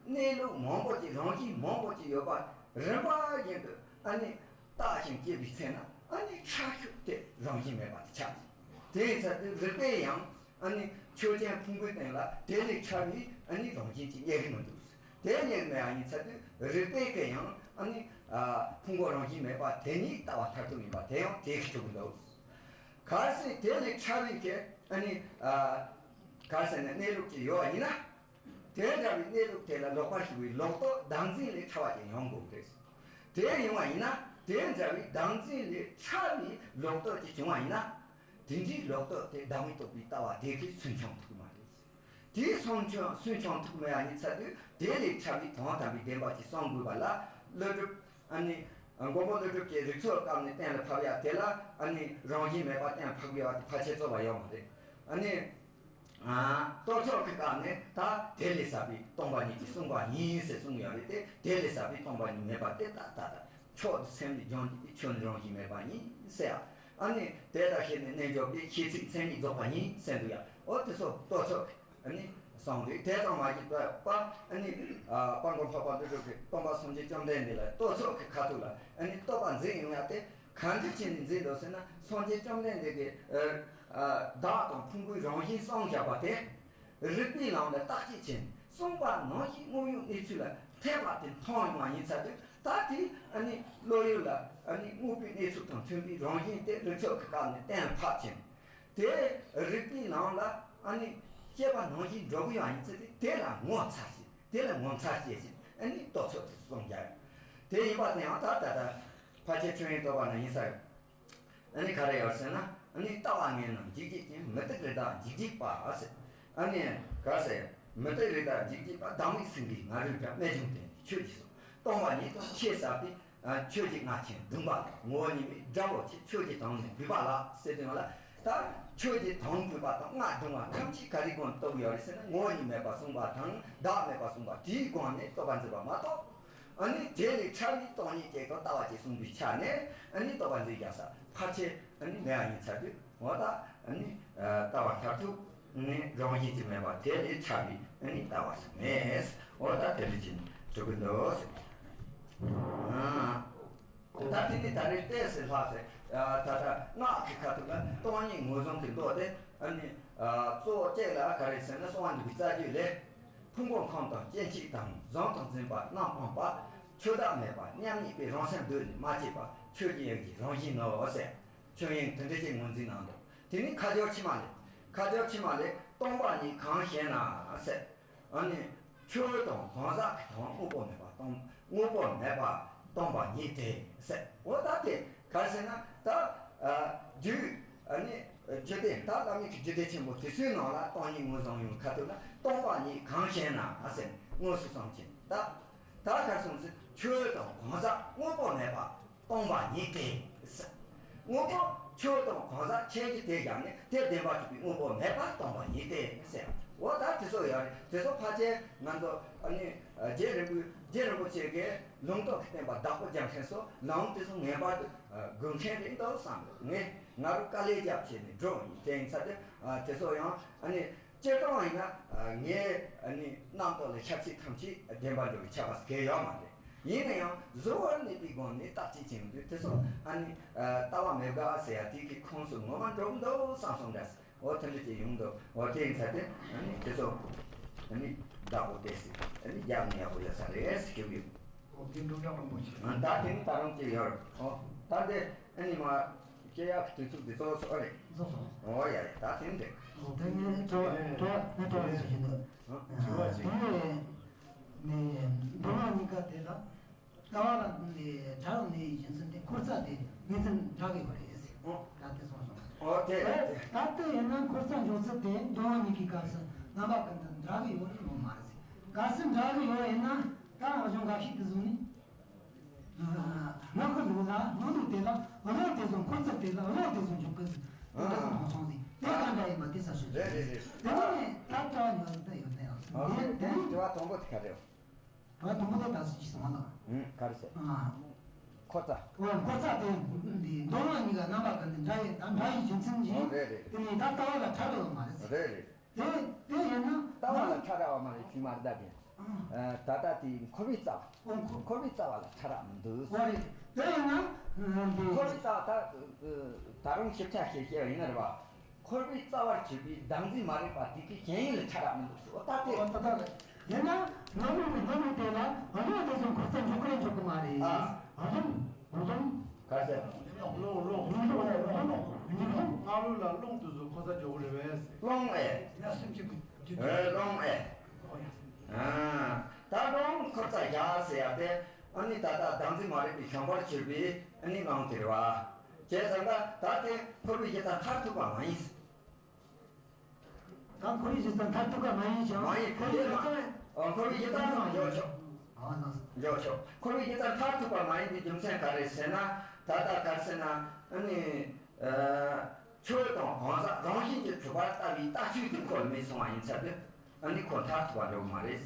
གནས་ལུགས་མང་པོ་ཅིག་རང་བཞིན་མང་པོ་ཅིག་ཡོད་པ་རིམ་པ་བཞིན་དུ་ཨ་ནི་བརྟགས་ཤིང་དཔྱད་པའི་ཚེ་ན་ཨ་ནི་ཕྲ་ཤོས་དེ་རང་བཞིན་མེད་པ་དེ་ཆགས་ཀྱི། དེ་ཡིན་ཚར་དུས་རིགས་པས་ཡང་ཨ་ནི་ཆོས་ཅན་ཕུང་པོའི་སྟེང་ལ་དེ་ལས་ཕྲ་བའི་ཨ་ནི་རང་བཞིན་ཅིག་རྙེད་ཀྱི་མི་འདུག་དེ་རྙེད་མེད་པ་ཡིན་ཚར་དུས་རིགས་པས་ཀྱང་ཨ་ནི་ཨ་ཕུང་པོ་རང་བཞིན་མེད་པ་དེ་ཉིད་ལྟ་བ་མཐར་ཐུག་ཡིན་པ་དེ་ཡང་དེ་གི་ཐུག་གི་འདུག་གལ་སྲིད་དེ་ལས་ཕྲ་བའི་གི་ཨ་ནི་ཨ་གལ་སྲིད་ནས་གནས་ལུགས་ཅིག་ཡོད་པ་ཡིན་ན། དེ་འདྲ་བའི་གནས་ལུགས་དེ་ལ་ལོག་པར་ཞུགས་པའི་ལོག་རྟོག་བདག་འཛིན་ལས་ཕྲ་བ་ཅིག་ཡོང་དགོས་རེད། དེ་ཡོང་བ་ཡིན་ན་དེ་འདྲ་བའི་བདག་འཛིན་ལས་ཕྲ་བའི་ལོག་རྟོག་ཅིག་བྱུང་བ་ཡིན་ན། དེ་འདྲའི་ལོག་རྟོག་དེ་བདག་མེད་རྟོགས་པའི་ལྟ་བ་དེ་གིས་སུན་ཕྱུང་ཐུབ་ཀྱི་མ་རེད། དེའི་སུན་ཕྱུང་སུན་ཕྱུང་ཐུབ་མེད་པ་ཡིན་ཚར་དུས་དེ་ལས་ཕྲ་བའི་དོན་དམ་པའི་བདེན་པ་ཅིག་གསུང་དགོས་པ་ལ། ཀླུ་སྒྲུབ་ཨ་ནི་མགོན་པོ་ཀླུ་སྒྲུབ་ཀྱིས་རིགས་ཚོགས་སྐབས་ནས་གཏན་ལ་ཕབ་ཡ་དེ་ལ་ཨ་ནི་རང་བཞིན་མེད་པ་གཏན་ལ་ཕབ་དགོས་པ་དེ་ཕལ་ཆེར་རྩོད་པ་ཡོད་མ་རེད། ཨ་ནི་ཨ་རྟོག་ཚོགས་ཀྱི་སྐབས་ནས་ད་དེ་ལས་ཟབ་པའི་སྟོང་པ་ཉིད་ཀྱིས་གསུངས་པ་ཡིན་ཟེར་གསུངས་ཡོད་རེད་དེ། དེ་ལས་ཟབ་པའི་སྟོང་པ་ཉིད་མེད་པ་དེ་ལ་ད་ལྟ་ཆོས་སེམས་ནི་སྦྱོང་བྱེད་ཀྱི་ཆོས་ནི་རང་བཞིན་མེད་པ་ཡིན་ཟེར་ཡ། ཨ་ནི་དེ་ལྟར་ཤེས་ནས་རྣལ་འབྱོར་པས་ཤེས་ཚིག་མཚན་ཉིད་རྫོགས་པ་ཡིན་ཟེར་འདུག་ཡ། འོ་དེ་ཚོ་རྟོག་ཚོགས་ཀྱི་ཨ་ནི་གསུངས་འདུག་དེ་ཙམ་མ་ཡིན་པ་ཨ་ནི་ཨ་དཔལ་མགོན་འཕགས་པ་ཀླུ་སྒྲུབ་ཀྱིས་སྟོན་པ་སངས་རྒྱས་བཅོམ་ལྡན་འདས་ལ་རྟོག་ཚོགས་ཀྱི་ཁ་ཐུག་ལ་ཨ་ནི་རྟོག་པ་འཛིན་ཡོང་ཡ་དེ་གང་འདྲ་བྱས་ནས་འཛིན་འདུག་ཟེར་ན། སངས་རྒྱས་བཅོམ་ལྡན་འདས་ཀྱིས་ཨ་ཨ་བདག་དང་ཕུང་པོའི་རང་བཞིན་གསུངས་བཞག་པ་དེ། རིགས་པའི་ལམ་ལ་བརྟག་དཔྱད་བྱས་ནས་གསུངས་པ་ནང་བཞིན་དངོས་ཡོད་གནས་ཚུལ་ལ་འཐད་པ་དེ་མཐོང་ཡོང་བ་ཡིན་ཚར་དུས། ད་དེ་ཨ་ནི་བློ་ཡུལ་ལ་ཨ་ནི་དངོས་པོའི་གནས་ཚུལ་དང་མཐུན་པའི་རང་བཞིན་དེ་རིགས་ཚོགས་ཀྱི་སྐབས་ནས་གཏན་ལ་ཕབ་ཕྱིན། དེ་རིགས་པའི་ལམ་ལ་ཨ་ནི་དཔྱད་པ་ནང་བཞིན་འགྲོ་གི་ཡོད་ཡིན་ཚེ་དེ་དེ་ལ་ངོ་མཚར་ཞིག་དེ་ལ་ངོ་མཚར་སྐྱེ་ཞིང་ཨ་ནི་རྟོག་ཚོགས་དེ་གསུངས་རྒྱུ་ཡོད། དེ་ཡིན་པ་དེ་ཡང་ད་ད་ལྟ་ཕལ་ཆེར་ཆོས་དབྱིངས་རྟོགས་པ་ན་ཡིན་ས་ཡོད། ཨ་ནི་ག་རེ་ཡོད་ཟེར་ན། ཨ་ནི་ལྟ་བ་ངན་ནམ་འཇིགས་བྱེད་ཅིང་། མུ་སྟེགས་རི་དྭགས་འཇིགས་བྱེད་པ་ཟེར། ཨ་ནི་ག་ཟེར། མུ་སྟེགས་རི་དྭགས་འཇིགས་བྱེད་པ། བདག་མེད་སེང་གེའི་ང་རོས་ཀྱང་། རྨད་བྱུང་དེ་ནི་ཆོས་ཀྱིས་གསུངས། སྟོང་པ་ཉིད་དང་ཆོས་ཟབ་པའི་ཆོས་ཀྱི་རྔ་ཆེན་བརྡུངས་པ་ལགས། ངོ་བོ་ཉིད་མེད་དགྲ་བོ་ཆེ། ཆོས་ཀྱི་དོན་ནི་གུས་པ་ལགས་ཟེར་དུས་ལ། ད་ཆོས་ཀྱི་དོན་གུས་པ་དང་རྔ་བརྡུངས་པ་ཐམས་ཅད་ག་རེའི་སྒོ་ནས་རྟོགས་ཡོད་རེད་ཟེར་ན། ངོ་བོ་ཉིད་མེད་པ་གསུངས་པ་དང་བདག་མེད་པ་གསུངས་པ་དེའི་སྒོ་ནས་རྟོགས་པ་འཛིན་པ་མ་གཏོགས། ཨ་ནི་དེ་ལས་ཕྲ་བའི་སྟོང་ཉིད་ཅིག་དང་ལྟ་བ་ཅིག་གསུངས་པའི་ཆ་ནས་ཨ་ནི་རྟོགས་པ་འཛིན་རྒྱག་ས་ཕལ་ཆེར་ཨ་ནི་མེད་པ་ཡིན་ཚར་དུས། འོ་ད་ཨ་ནི་ལྟ་བ་མཐར་ཐུག་ནི་རང་བཞིན་གྱིས་མེད་པ་དེ་ལས་ཕྲ་བའི་ཨ་ནི་ལྟ་བ་ཟེར་མེད། འོ་ད་དེ་འདྲ་ཅིག་གྲུབ་ཀྱི་འདུག་ཟེར། ཨ། ད་དེ་ནི་ད་རེས་ཏོག་ཙམ་ལྷག་ཟེར། ད་ལྟ་སྔགས་ཀྱི་ཁ་ཐུག་ལ་སྟོང་ཉིད་ངོས་བཟུང་གི་མདོ་དེ་ཨ་ནི་གཙོ་བོ་གཅིག་ལ་ག་རེ་ཟེར་ན། གསང་བ་འདུས་པའི་རྩ་རྒྱུད་ལས། ཕུང་པོ་ཁམས་དང་སྐྱེ་མཆེད་དང་། གཟུང་དང་འཛིན་པ་རྣམ་སྤངས་པ། ཆོས་བདག་མེད་པ་མཉམ་ཉིད་པས། རང་སེམས་གདོད་ནས་མ་སྐྱེས་པ། ཆོས་ཀྱི་དབྱིངས་ཀྱི་རང་བཞིན་ནོ་ཟེར། ཆོས་དབྱིངས་དེ་འདྲ་ཅིག་ངོས་འཛིན་གནང་འདུག་དེ་ནི་ཁ་སྦྱོར་ཕྱི་མ་ལས། ཁ་སྦྱོར་ཕྱི་མ་ལས། སྟོང་པ་ཉིད་གང་ཞེ་ན་ཟེར། ཨ་ནི་ཆོས་དང་གང་ཟག་གི་དོན་དངོས་པོ་མེད་པ་སྟོང་། དངོས་པོ་མེད་པ་སྟོང་པ་ཉིད་དེ་ཟེར། འོ་ད་དེ་ག་རེ་ཟེར་ན། ད་ཨ་རྒྱུད་ཨ་ནི་རྒྱུད་སྡེ། ད་བླ་མེད་ཀྱི་རྒྱུད་སྡེ་ཆེན་པོ་དེ་ཚོའི་ནང་ལ་སྟོང་ཉིད་ངོས་བཟུང་ཡོང་ཁ་ཐུག་ལ། སྟོང་པ་ཉིད་གང་ཞེ་ན་ཟེར་དངོས་སུ་གསུངས་ཕྱིན། ད་ད་ག་རེ་གསུངས་ཟེར། ཆོས་དང་གང་ཟག་དངོས་པོ་མེད་པ་སྟོང་པ་ཉིད་དེ་ཟེར། དངོས་པོ་ཆོས་དང་གང་ཟག་ཆོས་ཅན་དེ་བཞག་ནས་དེ་བདེན་པར་གྲུབ་པའི་དངོས་པོ་མེད་པ་སྟོང་པ་ཉིད་དེ་ཟེར། འོ་ད་དེ་ཚོ་ཡོད་རེད། དེ་ཚོ་ཕལ་ཆེར་ང་ཚོ་ཨ་ནི་རྗེ་རིན་པོ་རྗེ་རིན་པོ་ཆེ་གིས་ལུང་རྟོགས་ཀྱི་བསྟན་པ་བདག་པོ་རྒྱག་མཁན་ཚོ་ལུང་དེ་ཚོ་ངེས་པར་དུ་དགོས་མཁན་རེད་འདུག་བསམ་འདུག་ངས་ང་རང་དཀའ་ལས་རྒྱབ་བྱས་ནས་འགྲོ་ཡིན། དེ་ཡིན་ཚར་དུས་དེ་ཚོ་ཡང་ཨ་ནི་སྤྱིར་བཏང་ཡིན་ན་ངས་ཨ་ནི་རྣམ་རྟོག་ལས་ཆབ་སྲིད་ཐམས་ཅད་བདེན་པར་འགྲོ་བའི་ཆ་བ་གལ་ཡོད་མ་རེད། ཡིན་ན་ཡང་གཟུ་བོར་གནས་པའི་སྒོ་ནས་བརྟག་དཔྱད་བྱེད་ཡོང་དུས་དེ་ཚོ་ཨ་ནི་ལྟ་བ་མེད་དགག་ཟེར་ཡ་དེ་གི་ཁོངས་སུ་ངོ་མ་འགྲོ་གི་འདུག་བསམ་སོང་འདྲ། འོ་དེ་འདྲ་ཅིག་ཡོང་འདུག་འོ་དེ་ཡིན་ཚ་དེ་ཨ་ནི་དེ་ཚོ་ཨ་ནི་བདག་པོ་བལྟས་སྲིད་ཨ་ནི་རྒྱག་ནི་ཡག་པོ་ཡོད་ས་རེད་ཞུ་གི་ཡོད། འོ་དེ་འགྲོ་གྲབས་རིན་པོ་ཆེ། ད་དེ་ནི་ད་རུང་ཅིག་ཡོད། འོ་ད་དེ་ཨ་ནི་མ་སྐྱེ་ཡག་གི་དུས་ཚོད་འདི་ཚོ་སོ་རེད། རྫོགས་སོང་། འོ་ཡ་ཡ་ད་དེ་འདྲ། འོ་དེ་ནི་དྲི་བ་དྲི་བ་ནི་དྲི་བ་ཞིག་ཞུ་འདུག་དྲི་བ་ཅིག་དེ་ནི་མདོ་སྔགས་གཉིས་ཀ་དེ་ལ། ལྟ་བ་ལ་ནི་གྲགས་ནས་རྒྱུ་མཚན་དེ་འཁོར་རྩ་དེ་ངེས་ཅན་འདྲ་གི་ཡོད་རེད་ཟེར། ཨོ། ད་དེ་སོང་སོང་། ཨོ་དེ་རེད། ད་ལྟ་ཡིན་ན་འཁོར་རྩ་འཇོག་ཚུལ་དེ་མདོ་སྔགས་གཉིས་ཀྱི་སྐབས་སུ་རྣམ་པ་ཀུན་ཏུ་འདྲ་གི་ཡོད་རེད་ལོ་མ་རེད་ཟེར། གལ་སྲིད་འདྲ་གི་ཡོད་ཡིན་ན་ད་རང་གཞུང་འགའ་ཤས་དེ་བཟུང་ནས། ངག་གི་ལུགས་ལ་ངག་ལུགས་དེ་ལ་བློ་དེ་བཟུང་འཁོར་ཚུལ་དེ་ལ་བློ་དེ་བཟུང་འཇོག་གི་ཟེར། འདི་འདྲ་ཟེར་མཐོང་སོང་ཟེར། དེ་ག་འདྲ་ཡིན་པ་དེ་ས་ཞིག་རེད་རེད་རེད། དེ་ནས་ད་ལྟ་ཡོད་ད་ཡོད་ད་ཡང་ཨོ་དེ་དེ་ནས་དྲི་བ་དང་པོ་དེ་ག་རེད། ད་དུང་མ་ད་ད་སུ་ཅི་སོང་ལ། ཨུམ་ག་རེ་ཟེར། ཨ། ཁོ་ཚ། འོ་ཁོ་ཚ་དེ་འདི་མདོ་སྔགས་གཉིས་ཀ་རྣམ་པ་ཀུན་ཏུ་འདྲ་ཡིན་ད་འདྲ་ཡི་རྒྱུ་མཚན་གྱིས། ཨོ་རེད་རེད། དེ་ནི་ད་ལྟ་བ་ལ་ཁྲ་འགྲོ་བ་མ་རེད་ཟེར། རེད་རེད། དེ་དེ་ཡིན་ན་ལྟ་བ་ལ་ཁྲ་ར་བ་མ་རེད་ཅི་མ་རེད་ད་དེ། ཨ། ད་ལྟ་དེ་འཁོར་བའི་རྩ་བ། འོ་འཁོར། འཁོར་བའི་རྩ་བ་ལ་ཁྲ་ར་མི་འདུག་འོ་རེད། དེ་ཡིན་ན་འདི། འཁོར་བའི་རྩ་བ་ད་ད་རུང་ཞིབ་ཆ་ཞིག་བཤད་པ་ཡིན་ན་རེད་བ། འཁོར་བའི་རྩ་བར་གྱུར་པའི་བདག་འཛིན་མ་རིག་པ་དེ་གའི་ཞེན་ཡུལ་ལ་ཁྲ་ར་མི་འདུག་ཟེར། འོ་ད་དེ། འོ་ད་ད་རེད། ཡིན་ན་ངག་ལུགས་ཀྱི་ངག་ལུགས་དེ་ལ་བློ་དེ་ཚོ་འཁོར་ཚད་འཇོག་གི་རེད་འཇོག་གི་མ་རེད། ཨ། རླུང་། རླུང་། ག་ཟེར། རླུང་རླུང་རླུང་རླུང་རླུང་ངག་ལུགས་ལ་རླུང་དེ་ཚོ་འཁོར་ཚད་འཇོག་གི་རེད་པས། རླུང་ཨེ། ཡ་སེམས་ཀྱི་རྒྱུད། ཨེ་རླུང་ཨེ། ཨོ་ཡ་སེམས་ཀྱི། ཨ། ད་རླུང་འཁོར་ཚད་བཞག་ཟེར་ཡ་དེ་ཨ་ནི་ད་ལྟ་བདག་འཛིན་མ་རིག་པའི་ཞེན་པར་གྱུར་པའི་ཨ་ནི་ངང་དེ་རེད་བ། བྱས་ཙང་ད་ད་དེ་འཁོར་བའི་གཞི་རྩ་མཐར་ཐུག་པ་མ་ཡིན། ད་འཁོར་བའི་གཞི་རྩ་མཐར་ཐུག་པ་མ་ཡིན་ཀྱང་མ་ཡིན། འཁོར་བའི་གཞི་རྩ། ཨ། འཁོར་བའི་གཞི་རྩ་ཙམ་འཇོག་ཆོག་ཨ་ལགས། འཇོག་ཆོག་འཁོར་བའི་གཞི་རྩ་མཐར་ཐུག་པ་མ་ཡིན་པའི་རྒྱུ་མཚན་ག་རེ་ཟེར་ན། ད་ལྟ་ག་རེ་ཟེར་ན་ཨ་ནི། ཨ། ཆོས་དང་གང་ཟག་རང་བཞིན་གྱིས་གྲུབ་པར་ལྟ་བའི་ལྟ་ཚུལ་དེ་འཁོར་མེད་སོང་བ་ཡིན་ཚར་དུས། ཨ་ནི་ཁོ་མཐར་ཐུག་པ་འགྲོ་གི་མ་རེད།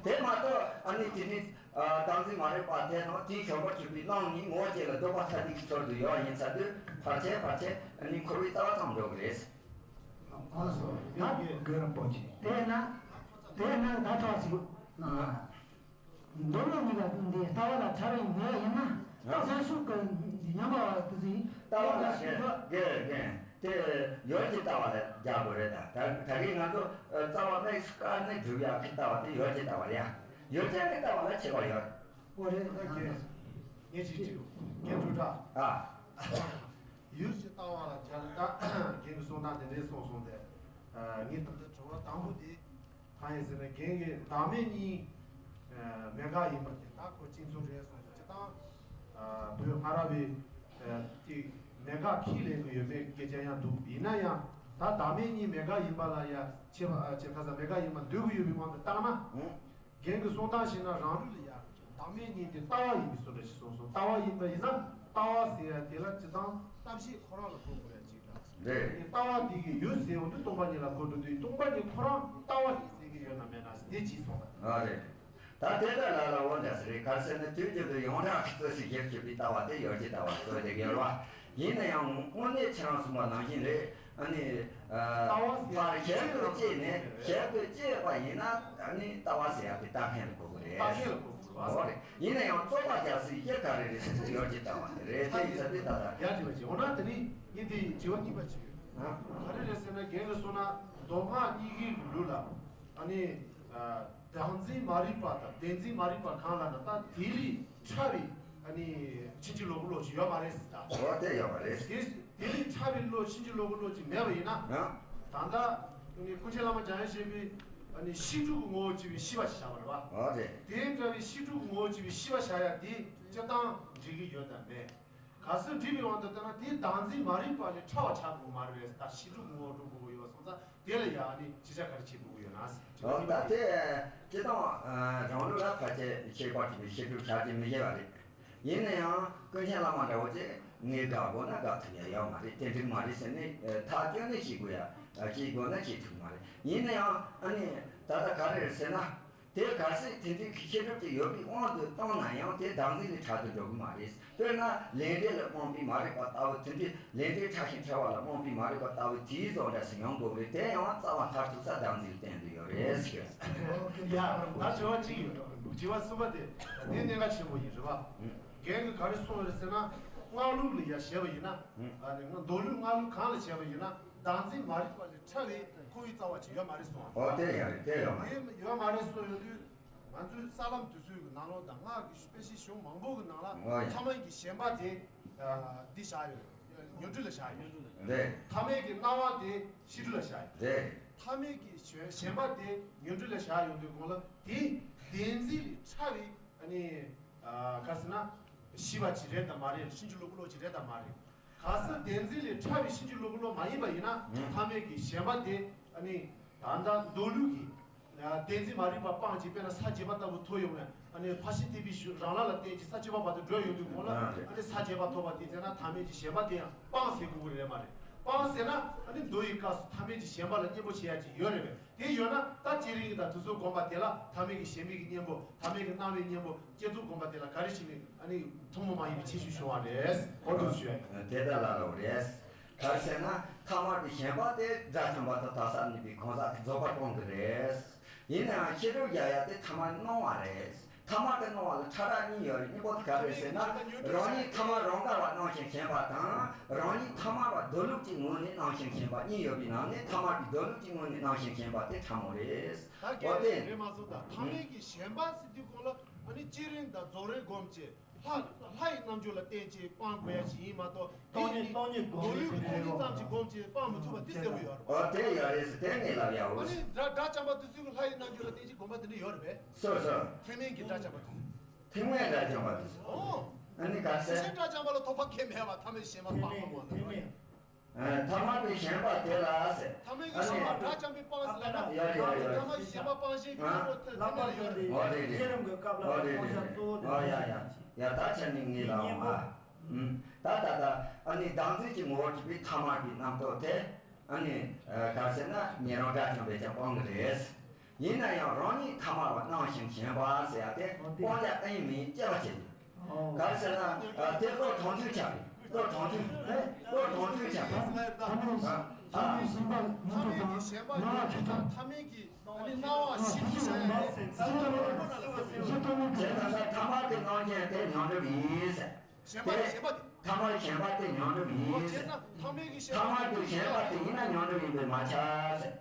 དེ་མ་གཏོགས་ཨ་ནི་དེ་ནི་བདག་འཛིན་མ་རིག་པ་དེ་དང་དེའི་ཞེན་པར་གྱུར་པའི་རླུང་ནི་ངོ་བོ་ཅན་ལ་ལྡོག་པ་ཐ་དད་ཀྱི་ཚུལ་དུ་ཡོད་ཡིན་ཚར་དུས་ཕལ་ཆེར་ཕལ་ཆེར་ཨ་ནི་འཁོར་བའི་རྩ་བ་ཙམ་འགྲོ་གི་རེད། ཨ་ལགས་སོ། ཡང་དགེ་རིན་པོ་ཆེ། དེས་ན། དེས་ན་ད་ཐོག་ཅིག་མདོ་སྔགས་གཉིས་ཀ་འདི་ལྟ་བ་ལ་ཁྲ་རིང་ངེས་ཡིན་ན། ཨ། ཚན་ཞུགས་ཀྱི་ཉམས་པ་བ་དེ་ཚོས་ལྟ་བ་ལ་ལྟ་བ་ཞེས་དགེ་རྒན་དེ་ཡོད་ཀྱི་ལྟ་བ་ལ་རྒྱག་དགོས་རེད་ད། ད་ད་གིན་ང་ཚོ་རྩ་བ་དམིགས་སུ་བཀར་ནས་སྒྲུབ་ཡག་གི་ལྟ་བ་དེ་ཡོད་ཀྱི་ལྟ་བ་རེད་ཡ། ཡོད་ཀྱི་ལྟ་བ་ལ་ཁྱད་པར་ཡོད། འོ་རེད། ཨ། རྒན། ངས་ཅིག་དྲིས། རྒན་དྲུག་ཕྲག་ཨ། ཡུལ་གྱི་ལྟ་བ་ལ་ཁྱད་ད་རྒན་གྱི་གསུང་སྟངས་དེ་འདྲས་གསུངས་སོང་སྟེ། ངས་ད་ལྟ་དྲི་བ་དང་པོ་དེ། གང་ཡིན་ཟེར་ན་རྒན་གྱིས་བདག་མེད་གཉིས་མེད་དགག་ཡིན་པ་དེ་ད་ཁོ་གཅིག་མཚུངས་རེད་གསུངས་སོང་། སྤྱིར་བཏང་བོད་སྔ་རབས་པའི་ཅིག་མེད་དགག་ཁས་ལེན་གྱི་ཡོད་མེད་སྐད་ཆ་ཡང་འདུག་ཡིན་ན་ཡང་ད་བདག་མེད་གཉིས་མེད་དགག་ཡིན་པ་ལ་ཡ་ཁྱད་པར་ཁྱད་ཁ་ས་མེད་དགག་ཡིན་པ་འདོད་ཀྱི་ཡོད་པའི་དབང་དུ་བཏང་ན། རྒན་གྱི་གསུང་སྟངས་ཤིག་ན་རང་ལུགས་ལ་ཡ་བདག་མེད་གཉིས་དེ་ལྟ་བ་ཡིན་པའི་བཟོ་འདྲ་ཞིག་གསུངས་སོང་། ལྟ་བ་ཡིན་པ་ཡིན་ན་ལྟ་བ་ཟེར་ཡ་དེ་ལ་སྤྱིར་བཏང་ལྟ་བྱེད་ཁོ་རང་ལ་གོ་དགོས་ཡ་ཅིག་འདྲ། རེད། ལྟ་བ་དེ་གི་ཡུལ་ཟེར་བ་འདི་སྟོང་པ་ཉིད་ལ་གོ་འགྲོ་དུས་སྟོང་པ་ཉིད་ཁོ་རང་ལྟ་བ་ཡིན་ཟེར་གི་ཡོད་ན་མེད་ན་དེ་ཅིག་སོང་ད། ཨ་རེད། ད་དེ་ལྟར་ལ་ལ་འོ་འདྲ་ཟེར་རེད། གལ་སྲིད་ནི་དུས་རྒྱུན་དུ་ཡོངས་གྲགས་ཀྱི་རྩོད་ཟེར་ཞིབ་ཅིག་པའི་ལྟ་བ་དེ་ཡོད་ཀྱི་ལྟ་བ་རྩོད་དེ་གི་ཡོད་རེད་བ། ཡིན་ན་ཡང་དངོས་གནས་ཁྱེད་རང་གསུངས་པ་ནང་བཞིན་རེད། ཨ་ནི། ལྟ་བ་ཕར་ཞལ་དུ་བཅད་ནས་ཞལ་དུ་བཅད་པ་ཡིན་ན་ཨ་ནི་ལྟ་བ་ཟེར་ཡག་དེ་ལྟ་མཁན་ལ་གོ་གི་རེད། ལྟ་མཁན་ལ་གོ་དགོས་རེད་བ། འོ་རེད། ཡིན་ན་ཡང་རྩོད་པ་རྒྱག་སའི་དབྱེ་ག་རེ་རེད་ཟེར་དུས་ཡོད་ཀྱི་ལྟ་བ་དེ་རེད། དེ་ཡིན་ས་དེ་ལྟ་ལྟ། ཡ་ཅི་བ་ཅི་འོ་ན་དེ་ནི་ངས་དེ་དྲི་བ་གཉིས་པ་ཅིག་ཡོད། ཨ། ག་རེ་རེད་ཟེར་ན་རྒན་གྱིས་གསུངས་ན་མདོ་སྔགས་གཉིས་ཀའི་ལུགས་ལ་ཨ་ནི། བདག་འཛིན་མ་རིག་པ་དང་བདེན་འཛིན་མ་རིག་པ་གང་ལ་ན་ད་དེ་ལས་ཕྲ་བའི་ཨ་ནི་ཕྱིན་ཅི་ལོག་གི་བློ་ཅིག་ཡོད་མ་རེད་ཟེར་ད། འོ་དེ་ཡོད་མ་རེད། དེ་དེ་ལས་ཕྲ་བའི་བློ་ཕྱིན་ཅི་ལོག་གི་བློ་ཅིག་མེད་པ་ཡིན་ན། ཨ། ད་ལྟ་ཀུན་མཁྱེན་བླ་མ་འཇམ་དབྱངས་བཞད་པའི་ཨ་ནི་ཤེས་སྒྲུབ་ཀྱི་ངོ་བོ་གཅིག་པའི་ཤེས་པ་ཞིག་བྱ་བ་རེད་བ། འོ་དེ། དེ་འདྲ་བའི་ཤེས་སྒྲུབ་ཀྱི་ངོ་བོ་གཅིག་པའི་ཤེས་པ་བྱ་ཡ་དེ་སྤྱིར་བཏང་འགྲིག་གི་ཡོད་དམ་མེད། གལ་སྲིད་འགྲིག་པའི་དབང་དུ་བཏང་ན་དེའི་བདག་འཛིན་མ་རིག་པ་ལས་ཕྲ་བ་ཆགས་དགོས་མ་རེད་པས། ད་ཤེས་སྒྲུབ་ངོ་བོ་སྒྲུབ་དགོས་ཀྱི་ཡོད་སོང་ཙང་དེ་ལ་ཡང་ནི་ཅི་བྱ་ག་རེ་བྱེད་དགོས་ཀྱི་ཡོད་ན་ཟེར། འོ་ད་དེ་སྤྱིར་བཏང་རང་ལུགས་ལ་ཕལ་ཆེར་ཤེས་པ་དྲི་བའི་ཤེས་སྒྲུབ་བྱ་རྒྱུ་མི་ཤེས་པ་རེད། ཡིན་ན་ཡང་ཀུན་མཁྱེན་བླ་མ་འདྲ་བོ་ཅིག་ངས་དགག་དགོས་ན་དགག་ཐུབ་ཡ་ཡོད་མ་རེད། དེ་འགྲིག་མ་རེད་ཟེར་ནས་ཐག་གཅོད་ནས་བྱེད་དགོས་ཡ་བྱེད་དགོས་ན་བྱེད་ཐུབ་མ་རེད། ཡིན་ན་ཡང་ཨ་ནི་ད་ལྟ་ག་རེ་རེད་ཟེར་ན། དེ་གལ་སྲིད་དེ་འདྲའི་གི་ཤེས་སྒྲུབ་ཅིག་ཡོད་པའི་དབང་དུ་བཏང་ན་ཡང་དེ་བདག་འཛིན་ལས་ཕྲ་དུ་འགྲོ་གི་མ་རེད། དཔེར་ན་ལས་འབྲས་ལ་རྨོངས་པའི་མ་རིག་པ་ལྟ་བུ་དེ་འདྲའི་ལས་འབྲས་ཕྲ་ཞིང་ཕྲ་བ་ལ་རྨོངས་པའི་མ་རིག་པ་ལྟ་བུ་དེའི་བཟོ་འདྲ་ཞིག་ཡོང་དགོས་པས་དེ་ཡང་རྩ་བ་མཐར་ཐུག་ས་བདག་འཛིན་ལ་བརྟེན་དུ་ཡོད། རེད་ཟེར། ཡ། ད་དྲི་བ་གཅིག་ཡོད། དྲི་བ་གསུམ་པ་དེ་དེ་གནད་འགག་ཆེན་པོ་ཡིན་རེད་པ། རྒན་གྱིས་ག་རེ་གསུངས་ཡོད་ཟེར་ན། སྔགས་ལུགས་ལ་ཡ་བྱས་པ་ཡིན་ན། ཨ་ནི་མདོ་ལུགས་སྔགས་ལུགས་གང་ལ་བྱས་པ་ཡིན་ན། བདག་འཛིན་མ་རིག་པ་ལས་ཕྲ་བའི་ཁོ་བོའི་རྩ་བ་ཅིག་ཡོད་མ་རེད་གསུངས་པ། ཨོ་དེ་ཡོད་རེད། དེ་ཡོད་མ་རེད། དེ་ཡོད་མ་རེད་གསུངས་ཡོད་དུས། ང་ཚོའི་ས་ལམ་དུས་ཚོད་ཀྱི་ནང་ལོགས་དང་སྔགས་ཀྱི་དཔེ་ཆའི་གཞུང་མང་པོ་གི་ནང་ལ། ཨོ་ཡ། ཐ་མལ་གྱི་ཞེན་པ་དེ་འདི་བཞག་ཡོད། ཉོན་སྒྲིབ་ལ་བཞག་ཡོད། རེད། ཐ་མལ་གྱི་སྣང་བ་དེ་ཤེས་སྒྲིབ་ལ་བཞག་ཡོད། རེད། ཐ་མལ་གྱི་ཞེན་པ་དེ་ཉོན་སྒྲིབ་ལ་བཞག་ཡོང་དུས་གོང་ལ་དེ་བདེན་འཛིན་ལས་ཕྲ་བའི་ཨ་ནི་ག་ཟེར་ན་ཞི་བ་ཅིག་རེད་དམ་མ་རེད། ཕྱིན་ཅི་ལོག་གི་བློ་ཅིག་རེད་དམ་མ་རེད། གལ་སྲིད་བདེན་འཛིན་ལས་ཕྲ་བའི་ཕྱིན་ཅི་ལོག་གི་བློ་མ་ཡིན་པ་ཡིན་ན། ཐ་མལ་གྱི་ཞེན་པ་དེ་ཨ་ནི་ད་ལྟ་མདོ་ལུགས་ཀྱི་བདེན་འཛིན་མ་རིག་པ་སྤངས་ཀྱིས་དཔེར་ན་ས་བརྒྱད་པ་ལྟ་བུ་ཐོབ་ཡོང་ནས། ཨ་ནི་ཕར་ཕྱིན་ཐེག་པའི་གཞུང་རང་ལ་ལ་བརྟེན་ཀྱིས་ས་བཅུ་པ་བར་དུ་འགྲོ་ཡོང་དུས་གོང་ལ། ཨ་ནི་ས་བརྒྱད་པ་ཐོབ་པ་དེ་ཚེ་ན་ཐ་མལ་གྱི་ཞེན་པ་དེ་ཡང་སྤངས་ཟེར་དགོས་ཀྱི་རེད་མ་རེད། སྤངས་ཟེར་ན་ཨ་ནི་མདོ་ཡི་སྐབས་སུ་ཐ་མལ་གྱི་ཞེན་པ་ལ་གཉེན་པོ་བྱེད་ཡ་ཅིག་ཡོད་རེད་པས། དེ་ཡོད་ན་ད་བསྐྱེད་རིམ་གྱི་དང་དུས་ཚོད་སྒོམ་པ་དེ་ལ་ཐ་མལ་གྱི་ཞེན་པའི་གི་གཉེན་པོ། ཐ་མལ་གྱི་སྣང་བའི་གཉེན་པོ། བསྐྱེད་རྫོགས་སྒོམ་པ་དེ་ལ་ག་རེ་བྱས་ནས་ཨ་ནི་ཐུན་མོང་མ་ཡིན་པའི་ཁྱད་ཆོས་བྱུང་བ་རེད། ཨོ་དུ་ཞུ། དེ་ལྟར་ལ་ལོ་རེད། ག་རེ་ཟེར་ན་ཐ་མལ་གྱི་ཞེན་པ་དེ་དགྲ་བཅོམ་པ་དང་དག་ས་གཉིས་པའི་གང་ཟག་གི་རྫོགས་པར་སྤང་གི་རེད། ཡིན་ནའང་ཤེས་རབ་རྒྱག་ཡ་དེ་ཐ་མལ་སྣང་བ་རེད། ཐ་མལ་གྱི་སྣང་བ་ལ་ཕྲ་རགས་གཉིས་ཡོད་རེད། གཉིས་པོ་དེ་ག་རེ་ཟེར་ན། རང་ཉིད་ཐ་མལ་རང་དགར་བ་སྣང་ཞིང་ཞེན་པ་དང་། རང་ཉིད་ཐ་མལ་བ་མདོ་ལུགས་ཀྱི་ངོས་ནས་སྣང་ཞིང་ཞེན་པ་གཉིས་ཡོད་པའི་ནང་ནས་ཐ་མལ་པའི་མདོ་ལུགས་ཀྱི་ངོས་ནས་སྣང་ཞིང་ཞེན་པ་དེ་ཕྲ་མོ་རེད། ད་གལ་ཏེ་རེད་མ་སོང་ད་ཐ་མལ་གྱི་ཞེན་པ་ཟེར་དུས་གོང་ལ་ཨ་ནི་བསྐྱེད་རིམ་དང་རྫོགས་རིམ་སྒོམ་བྱེད། ལྷ་ལྷ་ཡི་རྣལ་འབྱོར་ལ་བརྟེན་བྱས་སྤང་དགོས་ཡ་ཞིག་ཡིན་མ་གཏོགས། སྟོང་ཉིད་སྟོང་ཉིད་སྒོམ་བྱེད་ཀྱི་ལས་རོགས། སྟོང་ཉིད་ཙམ་གྱིས་སྒོམ་བྱས་སྤང་མི་ཐུབ་པ་དེ་གསལ་པོ་ཡོད་རེད། ཨོ་དེ་ཡོད་རེད་ཟེར། དེ་ངས་ལབ་ཡ། འོ། ཨ་ནི་དགྲ་དགྲ་བཅོམ་པ་དེ་ཚོས་ལྷ་ཡི་རྣལ་འབྱོར་ལ་བརྟེན་བྱས་སྒོམ་པ་དེ་འདྲ་ཡོད་རེད་པས། སོ་སོ། ཐེག་དམན་གྱི་དགྲ་བཅོམ་པ་དེ་ཚོས། ཐེག་དམན་དགྲ་བཅོམ་པ་དེ་ཚོས། ཨོ། ཨ་ནི་ག་ཟེར། ཞེས་དགྲ་བཅོམ་པ་ལ་ཐོགས་པ་གལ་མེད་པ་ཐ་མལ་ཞེན་པ་སྤང་མ་དགོས་ལ། ཐེག་དམན། ཨ། ཐ་མལ་པའི་ཞེན་པ་དེ་ལ་ཟེར། ཐ་མལ་གྱི་ཞེན་པ་དགྲ་བཅོམ་པས་སྤངས་ཟེར་ན། ཡ་ཡ་ཡ། ཐ་མལ་གྱི་ཞེན་པ་སྤངས་ཤིང་ཨ། ཀུན་རྟོག་ཐ་མལ་ཡོད་རེད། འོ་རེད་རེད། བསྐྱེད་རིམ་གྱི་སྐབས་ལ་འོ་རེད་སྤང་བྱ་རེད། གཙོ་བོ་དེ་འོ་ཡ་ཡ། ཡ་ད་ཆ་ནི་ངེས་ལ་འོང་ཨ། ཨུམ། ད་ད་ད་ཨ་ནི་བདག་འཛིན་གྱི་ངོ་བོར་གྱུར་པའི་ཐ་མལ་པའི་རྣམ་རྟོག་དེ། ཨ་ནི་ག་ཟེར་ན་ཉན་རང་དགྲ་བཅོམ་པས་ཀྱང་སྤང་གི་རེད། ཡིན་ན་ཡང་རང་ཉིད་ཐ་མལ་བ་སྣང་ཞིང་ཞེན་པ་ཟེར་ཡ་དེ་སྤང་བྱ་ཨེ་ཡིན་མིན་དཔྱད་པ་བྱེད་དགོས། ག་རེ་ཟེར་ན། ཨ། དེ་བློ་དྲང་དོན་ཆགས་པས། བློ་དྲང་དོན། ཨེ། བློ་དྲང་དོན་ཆགས་པས། ཐ་མལ་ཞེན་པ་མྱོང་དུ་དང་སྣང་བ་ཁྱད་ཆོས། ཐ་མལ་གྱི་སྣང་བ་ཤེས་ཀྱི་བྱ་ཡ་ཡིན། བྱས་ཙང་ཐ་མལ་གྱི་སྣང་བ་དེ་ཉོན་སྒྲིབ་ཡིན་ཟེར། ཞེན་པ་དེ་ཞེན་པ་དེ། ཐ་མལ་ཞེན་པ་དེ་ཉོན་སྒྲིབ་ཡིན། འོ་བྱས་ན་ཐ་མལ་གྱི་ཞེན་པ། ཐ་མལ་གྱི་ཞེན་པ་དེ་ཡིན་ན་ཉོན་སྒྲིབ་ཡིན་པས་མ་ཁྱབ་ཟེར།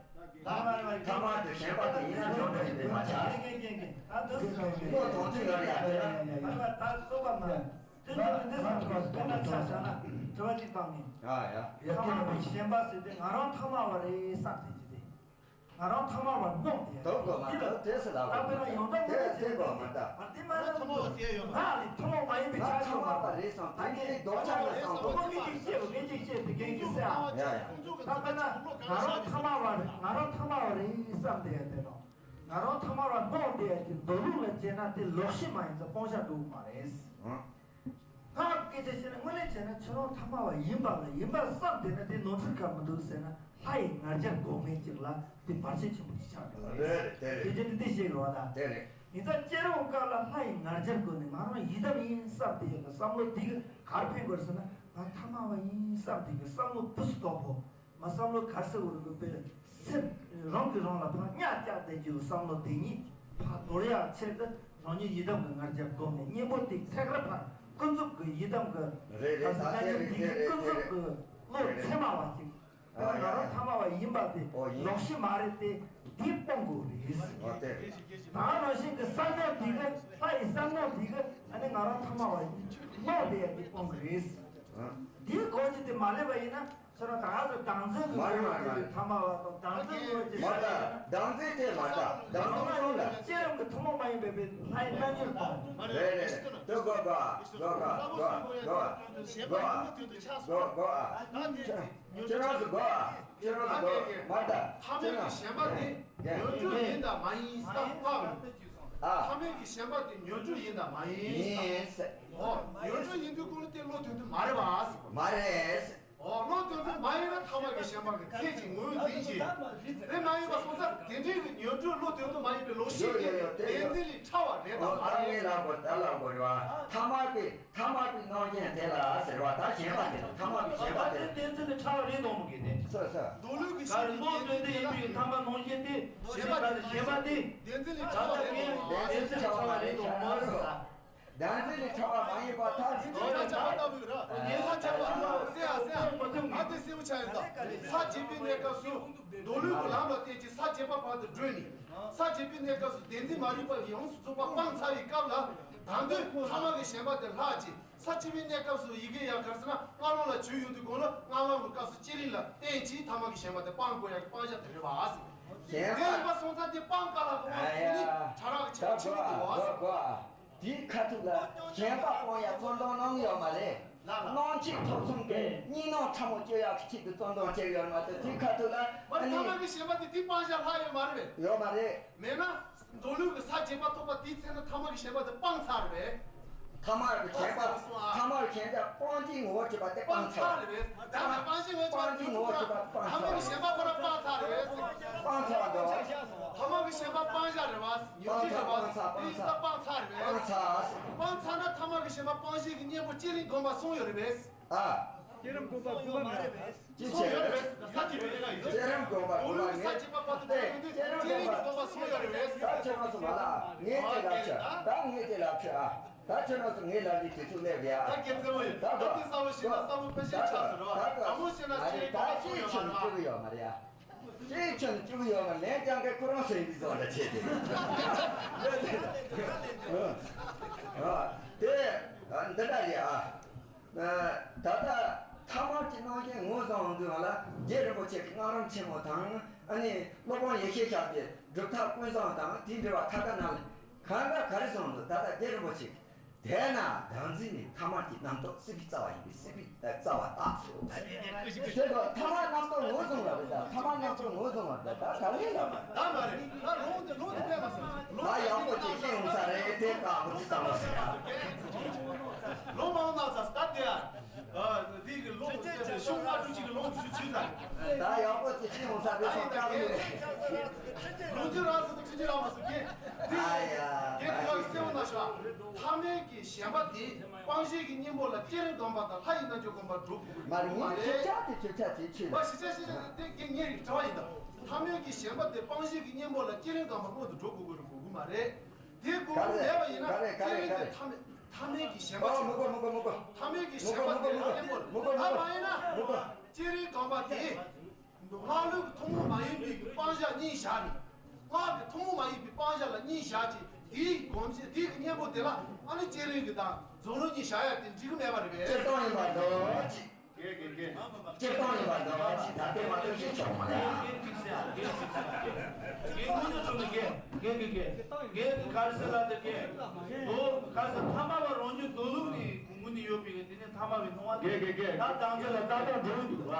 ཐ་མལ་གྱི་ཞེན་པ་དེ་ཡིན་ན་ཉོན་སྒྲིབ་ཡིན་པས་མ་ཁྱབ་ཟེར། ད་འདི་སུ་ཡོད་ཀྱི་ཡོད་ཀྱི། ད་འདི་སུ་ཡོད་ཀྱི་ཡོད་ཀྱི། ད་ད་རྩོད་པ་མ། དེ་འདི་འདི་སུ་ཡོད་ཀྱི་ཡོད་ཀྱི། ད་ཆ་བཞག་ན་དྲི་བ་གཅིག་བཏང་ནས། ཨ་ཡ། ཐ་མལ་པའི་ཞེན་པ་ཟེར་དེ་ང་རང་ཐ་མལ་བ་རེད་བསམ་བསྡད་ཀྱི་དེ། ང་རང་ཐ་མལ་བར་སྣང་སྟེ། དོགས་དགོས་མ་ད་དེ་སུ་ལ་ད་དཔེར་ན་ཡོངས་གྲགས་དེ་དེ་དགོས་མ་ད། ཨ་དེ་མ་ན་ཐ་མལ་བ་ཟེར་ཡོད་མ་རེད། ང་ལས་ཐ་མལ་མ་ཡིན་པའི་ཆ་ཤས་མ་རེད། ད་ངས་ལྡོག་ཆ་ལ་སོང་དོགས་པ་ངས་ཅིག་བཤད་པ་ངས་ཅིག་བཤད་དེ་རྒན་གྱིས་ཟེར་ཨ། ཡ་ཡ། ད་དཔེར་ན་ང་རང་ཐ་མལ་བ་རེད། ང་རང་ཐ་མལ་བ་རེད་བསམ་བསྡད་ཡ་དེ་དང་། ང་རང་ཐ་མལ་བར་སྣང་སྟེ་ཡ་གི་མདོ་ལུགས་ལ་བྱས་ན་དེ་ལོག་ཤེས་མ་ཡིན་ཙང་སྤང་བྱ་འགྲོ་གི་མ་རེད། ཨང་། སྔགས་སྐད་ཆ་བཤད་ན་དངོས་གནས་བྱས་ན་ཁྱོད་རང་ཐ་མལ་བ་ཡིན་པ་ལ་ཡིན་པ་བསམ་བསྡད་ན་དེ་ནོར་འཁྲུལ་ག་མི་འདུག་ཟེར་ན་ལྷ་ཡི་ང་རྒྱལ་སྒོམ་མཁན་ཅིག་ལ་དེ་བར་ཆད་ཆེན་པོ་ཞིག་ཆགས་འགྲོ་བ་རེད། རེད་རེད། དེ་རེད། དེ་བྱས་ན་འདི་ཤེས་དགོས་པ་དང་། དེ་རེད། ཡིན་ཙང་བསྐྱེད་རིམ་སྐབས་ལ་ལྷ་ཡི་ང་རྒྱལ་སྒོམ་ནས་ང་རང་ཡི་དམ་ཡིན་བསམ་བསྡད་ཡོད་ལ་བསམ་བློ་འདི་གི་གར་འཕེན་དགོས་ཟེར་ན་ང་ཐ་མལ་བ་ཡིན་བསམ་བསྡད་ཡོད། བསམ་བློ་བུ་སུ་དོག་པོ། མ་བསམ་བློ་ག་ས་འུར་འུར་པའི་སེམས་རང་གིས་རང་ལ་ཕར་གཉའ་བཅག་བསྡད་རྒྱུ་བསམ་བློ་དེ་ཉིད་ཕར་དོར་ཡག་ཆེད་དུ་རང་ཉིད་ཡི་དམ་གྱི་ང་རྒྱལ་སྒོམ་ནས་གཉེན་པོ་དེ་ཐད་ཀར་ཕར་ཀུན་རྫོབ་ཀྱི་ཡི་དམ་གྱི་རེད་རེད། ག་ས་ད་ན་དེ་ཅིག་རེད། དེ་དེ་ཀུན་རེད། རྫོབ་ཀྱི་བློ་ཚད་མ་བ་ཅིག་ཨ་ང་ཡ་རང་ཡ། ཐ་མལ་བ་ཡིན་པ་དེ་ཨོ་ཡིན། ལོག་ཤེས་མ་རེད་དེ་འདི་སྤོང་དགོས་རེད། ཨོ་དེ་རེད། ད་ནང་བཞིན་གྱི་བསམ་མནོ་དེ་གི་ལྷ་ཡི་བསམ་མནོ་དེ་གི་ཨ་ནི་ང་རང་ཐ་མལ་བ་ཡིན་སྣང་དེ་ཡ་དེ་སྤོང་དགོས་རེད། ཨ་འདིའི་སྒོ་ནས་དེ་མ་སླེབས་པ་ཡིན་ན། ཁྱེད་རང་ད་ག་ཚོད་བདག་འཛིན་གྱི་མ་རེད་མ་རེད་མ་རེད། ཐ་མལ་བ་དང་བདག་འཛིན་གྱི་མ་རེད། བདག་འཛིན་དེ་མ་རེད། བདག་འཛིན་སོང་ལ། བསྐྱེད་རིམ་གྱི་ཐུན་མོང་མ་ཡིན་པའི་ལྷའི་རྣལ་འབྱོར་དང་། རེད་རེད། དེ་གོ་གོ་གོ་གོ་གོ་གོ་གོ་གོ་ཨ། ཁྱེད་རང་ཚོ་གོ་ཨ། ཁྱེད་རང་ཚོ་གོ་མ་རེད། ཐ་མལ་གྱི་ཞེན་པ་དེ་ཉོན་སྒྲིབ་ཡིན་དང་མ་ཡིན་ཟེར་བཀག་རེད། ཨ། ཐ་མལ་གྱི་ཞེན་པ་དེ་ཉོན་སྒྲིབ་ཡིན་དང་མ་ཡིན་ཟེར། ཡིན་ཟེར། ཨོ། ཉོན་སྒྲིབ་ཡིན་དུས་ཀུན་ལ་དེ་བློ་དོན་དུ་མ་རེད་པ་ཟེར། མ་རེད་ཟེར། ཨོ། བློ་དོན་དུ་མ་ཡིན་ན་ཐ་མལ་གྱི་ཞེན་པ་གི་ཚད་ཀྱིས་ངོས་འཛིན་གྱི་རེད་མ་ཡིན་པ་སོང་ཙང་དེ་འདྲའི་གི་ཉོན་སྒྲིབ་བློ་དོན་དུ་མ་ཡིན་པའི་ལོག་ཤེས་ཀྱི་བདེན་འཛིན་ལས་ཕྲ་བ་རེད་དམ་མ་རེད། ལགས་པོ་ད་ལགས་པོ་རེད་པ། ཐ་མལ་པའི་ཐ་མལ་པའི་སྣང་ཞེན་དེ་ལ་ཟེར་བ་ད་ཞེན་པ་དེ་དང་ཐ་མལ་པའི་ཞེན་པ་དེ་དང་། བདེན་འཛིན་ལས་ཕྲ་བ་རེད་དམ་གི་དེ། ས་ས། མདོ་ལུགས་ཀྱི་ཤེས་ཀྱི་བདེན་འཛིན་དེ་ལ་ཐ་མལ་སྣང་ཞེན་དེ། ཞེས་པ་ཞེས་པ་དེ། བདེན་འཛིན་ལས་ཕྲ་བ་རེད། བདེན་འཛིན་ལས་ཕྲ་བ་རེད་ཤག་མ་རེད། བདེན་འཛིན་ལས་ཕྲ་བ་མ་ཡིན་པར་ཐལ། ཡིན་དུས་ད་ཆ་ལྟ་བུའི་ར། ཡིན་ས་ཆ་བ་སེ་ཡ་སེ་ཡ། ཨ་དེ་གསལ་པོ་ཆགས་ཡོད་ད། ས་བརྒྱད་པའི་གནས་སྐབས་སུ། མདོ་ལུགས་ཀྱི་ལམ་ལ་བརྟེན་ཅིང་ས་བརྒྱད་པ་བར་དུ་བགྲོད་ནས། ས་བརྒྱད་པའི་གནས་སྐབས་སུ་བདེན་འཛིན་མ་རིག་པ་ཡོངས་སུ་རྫོགས་པ་སྤངས་ཚར་བའི་སྐབས་ལ། ད་དུང་ཐ་མ་གི་ཞེན་པ་དེ་ལྷག་ཅིང་། ས་བཅུ་པའི་གནས་སྐབས་སུ་ཡི་གེ་ཡང་གར་ཟེར་ན་སྔ་ལོང་ལ་བྱོན་ཡོང་དུས་གོང་ལ་སྔ་ལོང་གི་སྐབས་སུ་བསྐྱེད་རིམ་ལ་བརྟེན་ཅིང་ཐ་མ་གི་ཞེན་པ་དེ་སྤང་དགོས་ཡ་གི་སྤང་བྱ་དེ་རེད་བ། ཞེན་པ་དེ་ཡིན་པ་སོང་ཙང་དེ་སྤང་དཀའ་ལ་གོ་བ་དེ་ནི་ཕྲ་རགས་ཆེ་ཆེ་མི་འདུག་བ། དེའི་ཁ་ཐུག་ལ་ཞེན་པ་སྤོང་ཡ་བརྩོན་འགྲུས་གནང་གི་ཡོད་མ་རེད། ལ་ལ། སྣང་མཆེད་ཐོབ་གསུམ་གྱི་གཉིས་སྣང་ཕྲ་མོ་སྐྱེ་ཡག་གི་ཆེད་དུ་བརྩོན་འགྲུས་བྱེད་ཡོད་མ་གཏོགས་དེའི་ཁ་ཐུག་ལ་མ་ཨ་ནི་ཐ་མ་གི་ཞེན་པ་དེ་དེའི་སྤང་བྱ་ལྷག་ཡོད་མ་རེད་པས། ཡོད་མ་རེད། མེད་ན། མདོ་ལུགས་ཀྱི་ས་བརྒྱད་པ་ཐོབ་པ་དེའི་ཚེ་ན་ཐ་མ་གི་ཞེན་པ་དེ་སྤངས་ཚར་རེད་པས། ཐ་མ་གི་ཞེན་པ་སྤངས་ཚར་སོང་ཨ། ཐ་མ་གི་ཞེན་པ་སྤང་བྱའི་ངོ་བོ་བྱེད་པ་དེ་སྤངས་ཚར། སྤངས་ཚར་རེད་པས། ད་ནི་སྤང་བྱའི་ངོ་བོ་བྱེད་པ་སྤངས་ཚར། ཐ་མ་གི་ཞེན་པ་ཁོ་རང་སྤངས་ཚར་རེད་པས། སྤངས་ཚར་འདུག་ཐ་མ་གི་ཞེན་པ་སྤང་བྱ་རེད་པས། ཉོན་སྤངས་ཚར་སྤངས་ཚར་སྤངས་ཚར། དེ་ཡིན་ཙང་སྤངས་ཚར་རེད་པས། སྤངས་ཚར། སྤངས་ཚར་ན་ཐ་མ་གི་ཞེན་པ་སྤང་བྱའི་གི་གཉེན་པོ་བསྐྱེད་རིམ་སྒོམ་པ་གསུམ་ཡོད་རེད་པས། ཨ། བསྐྱེད་རིམ་སྒོམ་པ་དགུ་པ་མེད་པས། ཅི་བྱེད་རེད། ས་བཅུ་པའི་གནས་སྐབས་ཡིན་དུས། བསྐྱེད་རིམ་སྒོམ་པ་དགུ་པ་ངས། བསྐྱེད་རིམ་སྒོམ་པ་གསུམ་ཡོད་རེད་པས། ད་ཁྱེད་རང་ཚོ་མ་ལ་ངས་དེ་ལ་ཁྱོད་ད་ངས་དེ་ལ་ཁྱོད་ཨ། ད་ཁྱེད་རང་ཚོ་ངས་ལབ་དུས་དུས་ཚོད་སླེབས་རེད་ཨ། ད་རྒྱལ་མཚན་མོ་ཡིན། ད་ད་དེ་གསལ་བོ་ཞིག་ན་གསལ་བོ་ཕལ་ཆེར་ཆགས་སོང་རེད་བ། དྲང་མོ་བཤད་ན་ཅི་རེད་ད་ཅི་ཁྱོད་ནི་སྐྱོ་གི་ཡོད་མ་རེད་ཨ། ཅི་ཁྱོད་ནི་སྐྱོ་གི་ཡོད་མ་ལན་རྐྱང་གི་ཁོ་རང་སེམས་ཀྱི་བཟོ་འདྲ་བྱེད་དེ། དེ་འདི་འདྲ་རེད་ཨ། ད་ལྟ་ཐ་མ་གི་སྣང་བརྙན་ངོས་བཟུང་དུས་ལ་རྗེ་རིན་པོ་ཆེ་གི་སྔགས་རམས་ཆེན་མོ་དང་ཨ་ནི་སློབ་དཔོན་ཡེ་ཤེས་ཞབས་ཀྱི་སྒྲུབ་ཐབས་ཀུན་བཟང་དང་དེའི་འབྲེལ་བ་ཐ་ཀ་ནང་ལ་གང་འདྲ་ག་རེ་གསུངས་འདུག་ད་ལྟ་རྗེ་རིན་པོ་ཆེ་དེས་ན་བདག་འཛིན་ནི་ཐ་མ་གི་རྣམ་རྟོག་སྲིད་པའི་རྩ་བ་ཡིན་པས་སྲིད་པའི་རྩ་བ་རྟགས་སོ། དེ་ཚོ་ཐ་མ་རྣམ་རྟོག་ངོས་བཟུང་བ་རེད་ད་ཐ་མ་རྣམ་རྟོག་ངོས་བཟུང་བ་རེད་ད་ག་ལེ་ལ། ད་མ་རེད་ད་ལོང་དེ་ལོང་དེ་ཕེབས་མ་སོང་ལོང་ད་ཡག་པོ་ཅིག་ཤེས་ཡོང་ས་རེད་དེ་དཀའ་པོ་ཅིག་བསམ་མ་སོང་། ལོ་མང་ན་ས་ད་དེ་ཨ། འདི་གི་ལོ་ཤོག་ལྔ་དྲུག་ཅིག་གི་ལོ་ཞུ་ཚུལ་ས། ད་ཡག་པོ་ཅིག་ཤེས་ཡོང་ས་རེད་སོང་ཀ་མི་རེད། ལོ་རྒྱུ་རང་སོ་དང་ཁྲི་རང་མ་སོ་གེ། འདི་ཨ་ཡ། རྒན་དེ་ག་གི་སེམས་ན་ཤ། ཐ་མལ་གྱི་ཞེན་པ་དེ་སྤང་བྱའི་གི་གཉེན་པོ་ལ་བསྐྱེད་རིམ་སྒོམ་པ་དང་ལྷ་ཡི་རྣལ་འབྱོར་སྒོམ་པ་འགྲོ་དགོས་ཀྱི་མ་རེད་ངས་ཁྱེད་ཅག་དེ་ཁྱེད་ཅག་དེ་ཁྱེད་མ་ཤི་ཆ་ཤི་ཆ་དེ་གེ་ངས་རིག་གྲྭ་བ་ཡིན་ད། ཐ་མལ་གྱི་ཞེན་པ་དེ་སྤང་བྱའི་གི་གཉེན་པོ་ལ་བསྐྱེད་རིམ་སྒོམ་པ་སྔོན་དུ་འགྲོ་དགོས་ཀྱི་རེད་དགོས་ཀྱི་མ་རེད། དེ་དགོས་ཀྱི་མེད་པ་ཡིན་ན་ག་རེ་ག་རེ་བསྐྱེད་རིམ་ག་དེ་རེ་ཐ་མལ་ཐ་མལ་གྱི་ཞེན་པ་ཨོ་ཞིག་མི་དགོས་མི་དགོས་མི་དགོས་མི་དགོས་ཐ་མལ་གྱི་ཞེན་པ་དེ་ལ་གཉེན་པོ་མི་དགོས་མི་ཨ་མ་ཡིན་ན་དགོས་མི་དགོས། བསྐྱེད་རིམ་སྒོམ་པ་དེ། སྔགས་ལུགས་ཀྱི་ཐུན་མོང་མ་ཡིན་པའི་སྤང་བྱ་གཉིས་བཞག་ནས། སྔགས་ཀྱི་ཐུན་མོང་མ་ཡིན་པའི་སྤང་བྱ་ལ་གཉིས་བཞག་ཅིང་དེའི་སྒོམ་བྱེད་དེའི་གཉེན་པོ་དེ་ལ་ཨ་ནི་བསྐྱེད་རིམ་གྱི་དང་རྫོགས་རིམ་གཉིས་བཞག་ཡ་དེ་འགྲིག་གི་མེད་པ་རེད་པས། སྤྱིར་བཏང་ཡིན་པ་འདུག་ཅིག་དགེ་དགེ་དགེ། སྤྱིར་བཏང་ཡིན་པ་འདུག་ཅིག་ད་ལྟའི་མ་གཏོགས་ཤེས་ཆོག་མ་རེད་ཨ། དགེ་འགྲིག་ཟེར་ཨ་དགེ་འགྲིག་ཟེར་ཨ་དགེ། དགེ་དངོས་གནས་བྱུང་ནས་དགེ་དགེ་དགེ་དགེ། དགེ་དེ་ག་རེ་ཟེར་ལ་དེ་དགེ། དོ་ག་རེ་ཟེར་ཐ་མལ་པ་རང་རྒྱུད་མདོ་ལུགས་ནས་ངུ་ནས་ཡོད་པའི་དེ་ནས་ཐ་མལ་པའི་སྣང་བ་དགེ་དགེ་དགེ། ད་དང་ཚེ་ལ་ལྟ་སྟངས་འགྲོ་འདུག་བ།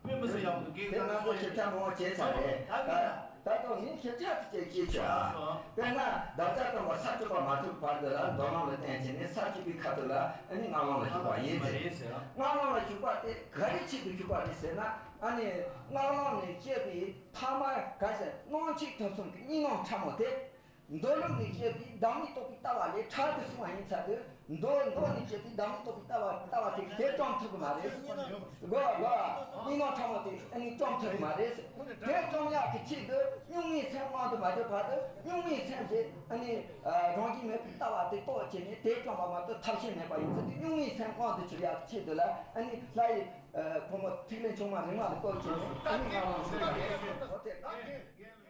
དཔེ་མི་སྲིད་ཡག་པོ་འདུག་དེ་རྣམ་པ་ཁྱེད་ཅག་མང་བོ་བྱས་ཚར་རེད། ད་ད་ད་དུང་ངས་ཁྱེད་ཅག་ཏུ་བཅས་ཀྱིས་བྱོས་ཨ། དཔེར་ན་བདག་ཅག་སྟོན་པ་ས་བཅུ་པ་མ་ཐུག་བར་དུ་ལ་མདོ་སྔགས་ལ་བརྟེན་བྱས་ནས་ས་བཅུ་པའི་ཁ་ཐུག་ལ་ཨ་ནི་སྔགས་ལམ་ལ་ཞུགས་པ་ཡིན་ཟེར། སྔགས་ལམ་ལ་ཞུགས་པ་དེ་ག་རེ་ཆེད་དུ་ཞུགས་པ་རེད་ཟེར་ན་ཨ་ནི་སྔགས་ལམ་ནས་བཤད་པའི་ཐ་མལ་ག་ཟེར་སྣང་མཆེད་ཐོབ་གསུམ་གྱི་གཉིས་སྣང་ཕྲ་མོ་དེ། མདོ་ལུགས་ནས་བཤད་པའི་བདག་མེད་རྟོགས་པའི་ལྟ་བ་ལས་ཕྲ་དུ་སོང་བ་ཡིན་ཚར་དུས་མདོ་མདོ་ནས་བཤད་པའི་བདག་མེད་རྟོགས་པའི་ལྟ་བ་ལྟ་བ་དེ་དེ་བཅོམ་ཐུབ་ཀྱི་མ་རེད། གོ་གོ་གཉིས་སྣང་ཕྲ་མོ་དེ་ཨ་ནི་བཅོམ་ཐུབ་ཀྱི་མ་རེད། དེ་བཅོམ་ཡག་གི་ཆེད་དུ་གཉུག་མའི་སེམས་དབང་དུ་མ་བྱས་བར་དུ་གཉུག་མའི་སེམས་དེ་ཨ་ནི་རང་བཞིན་མེད་པའི་ལྟ་བ་དེ་རྟོགས་བྱས་ནས་དེ་བཅོམ་པ་མ་གཏོགས་ཐབས་ཤེས་མེད་པ་ཡིན་ཚུལ་དེ་གཉུག་མའི་སེམས་དབང་དུ་གྱུར་ཡག་གི་ཆེད་དུ་ལ་ཨ་ནི་ལྷ་ཡི་ཕོ་མོ་ཐིག་ལེ་ཆུང་མ་རིང་མ་ལ་བཀོད་བྱས་ནས་ཨ་ནི་ང་རང་ཚོ་ལ་ཨོ་དེ་ད།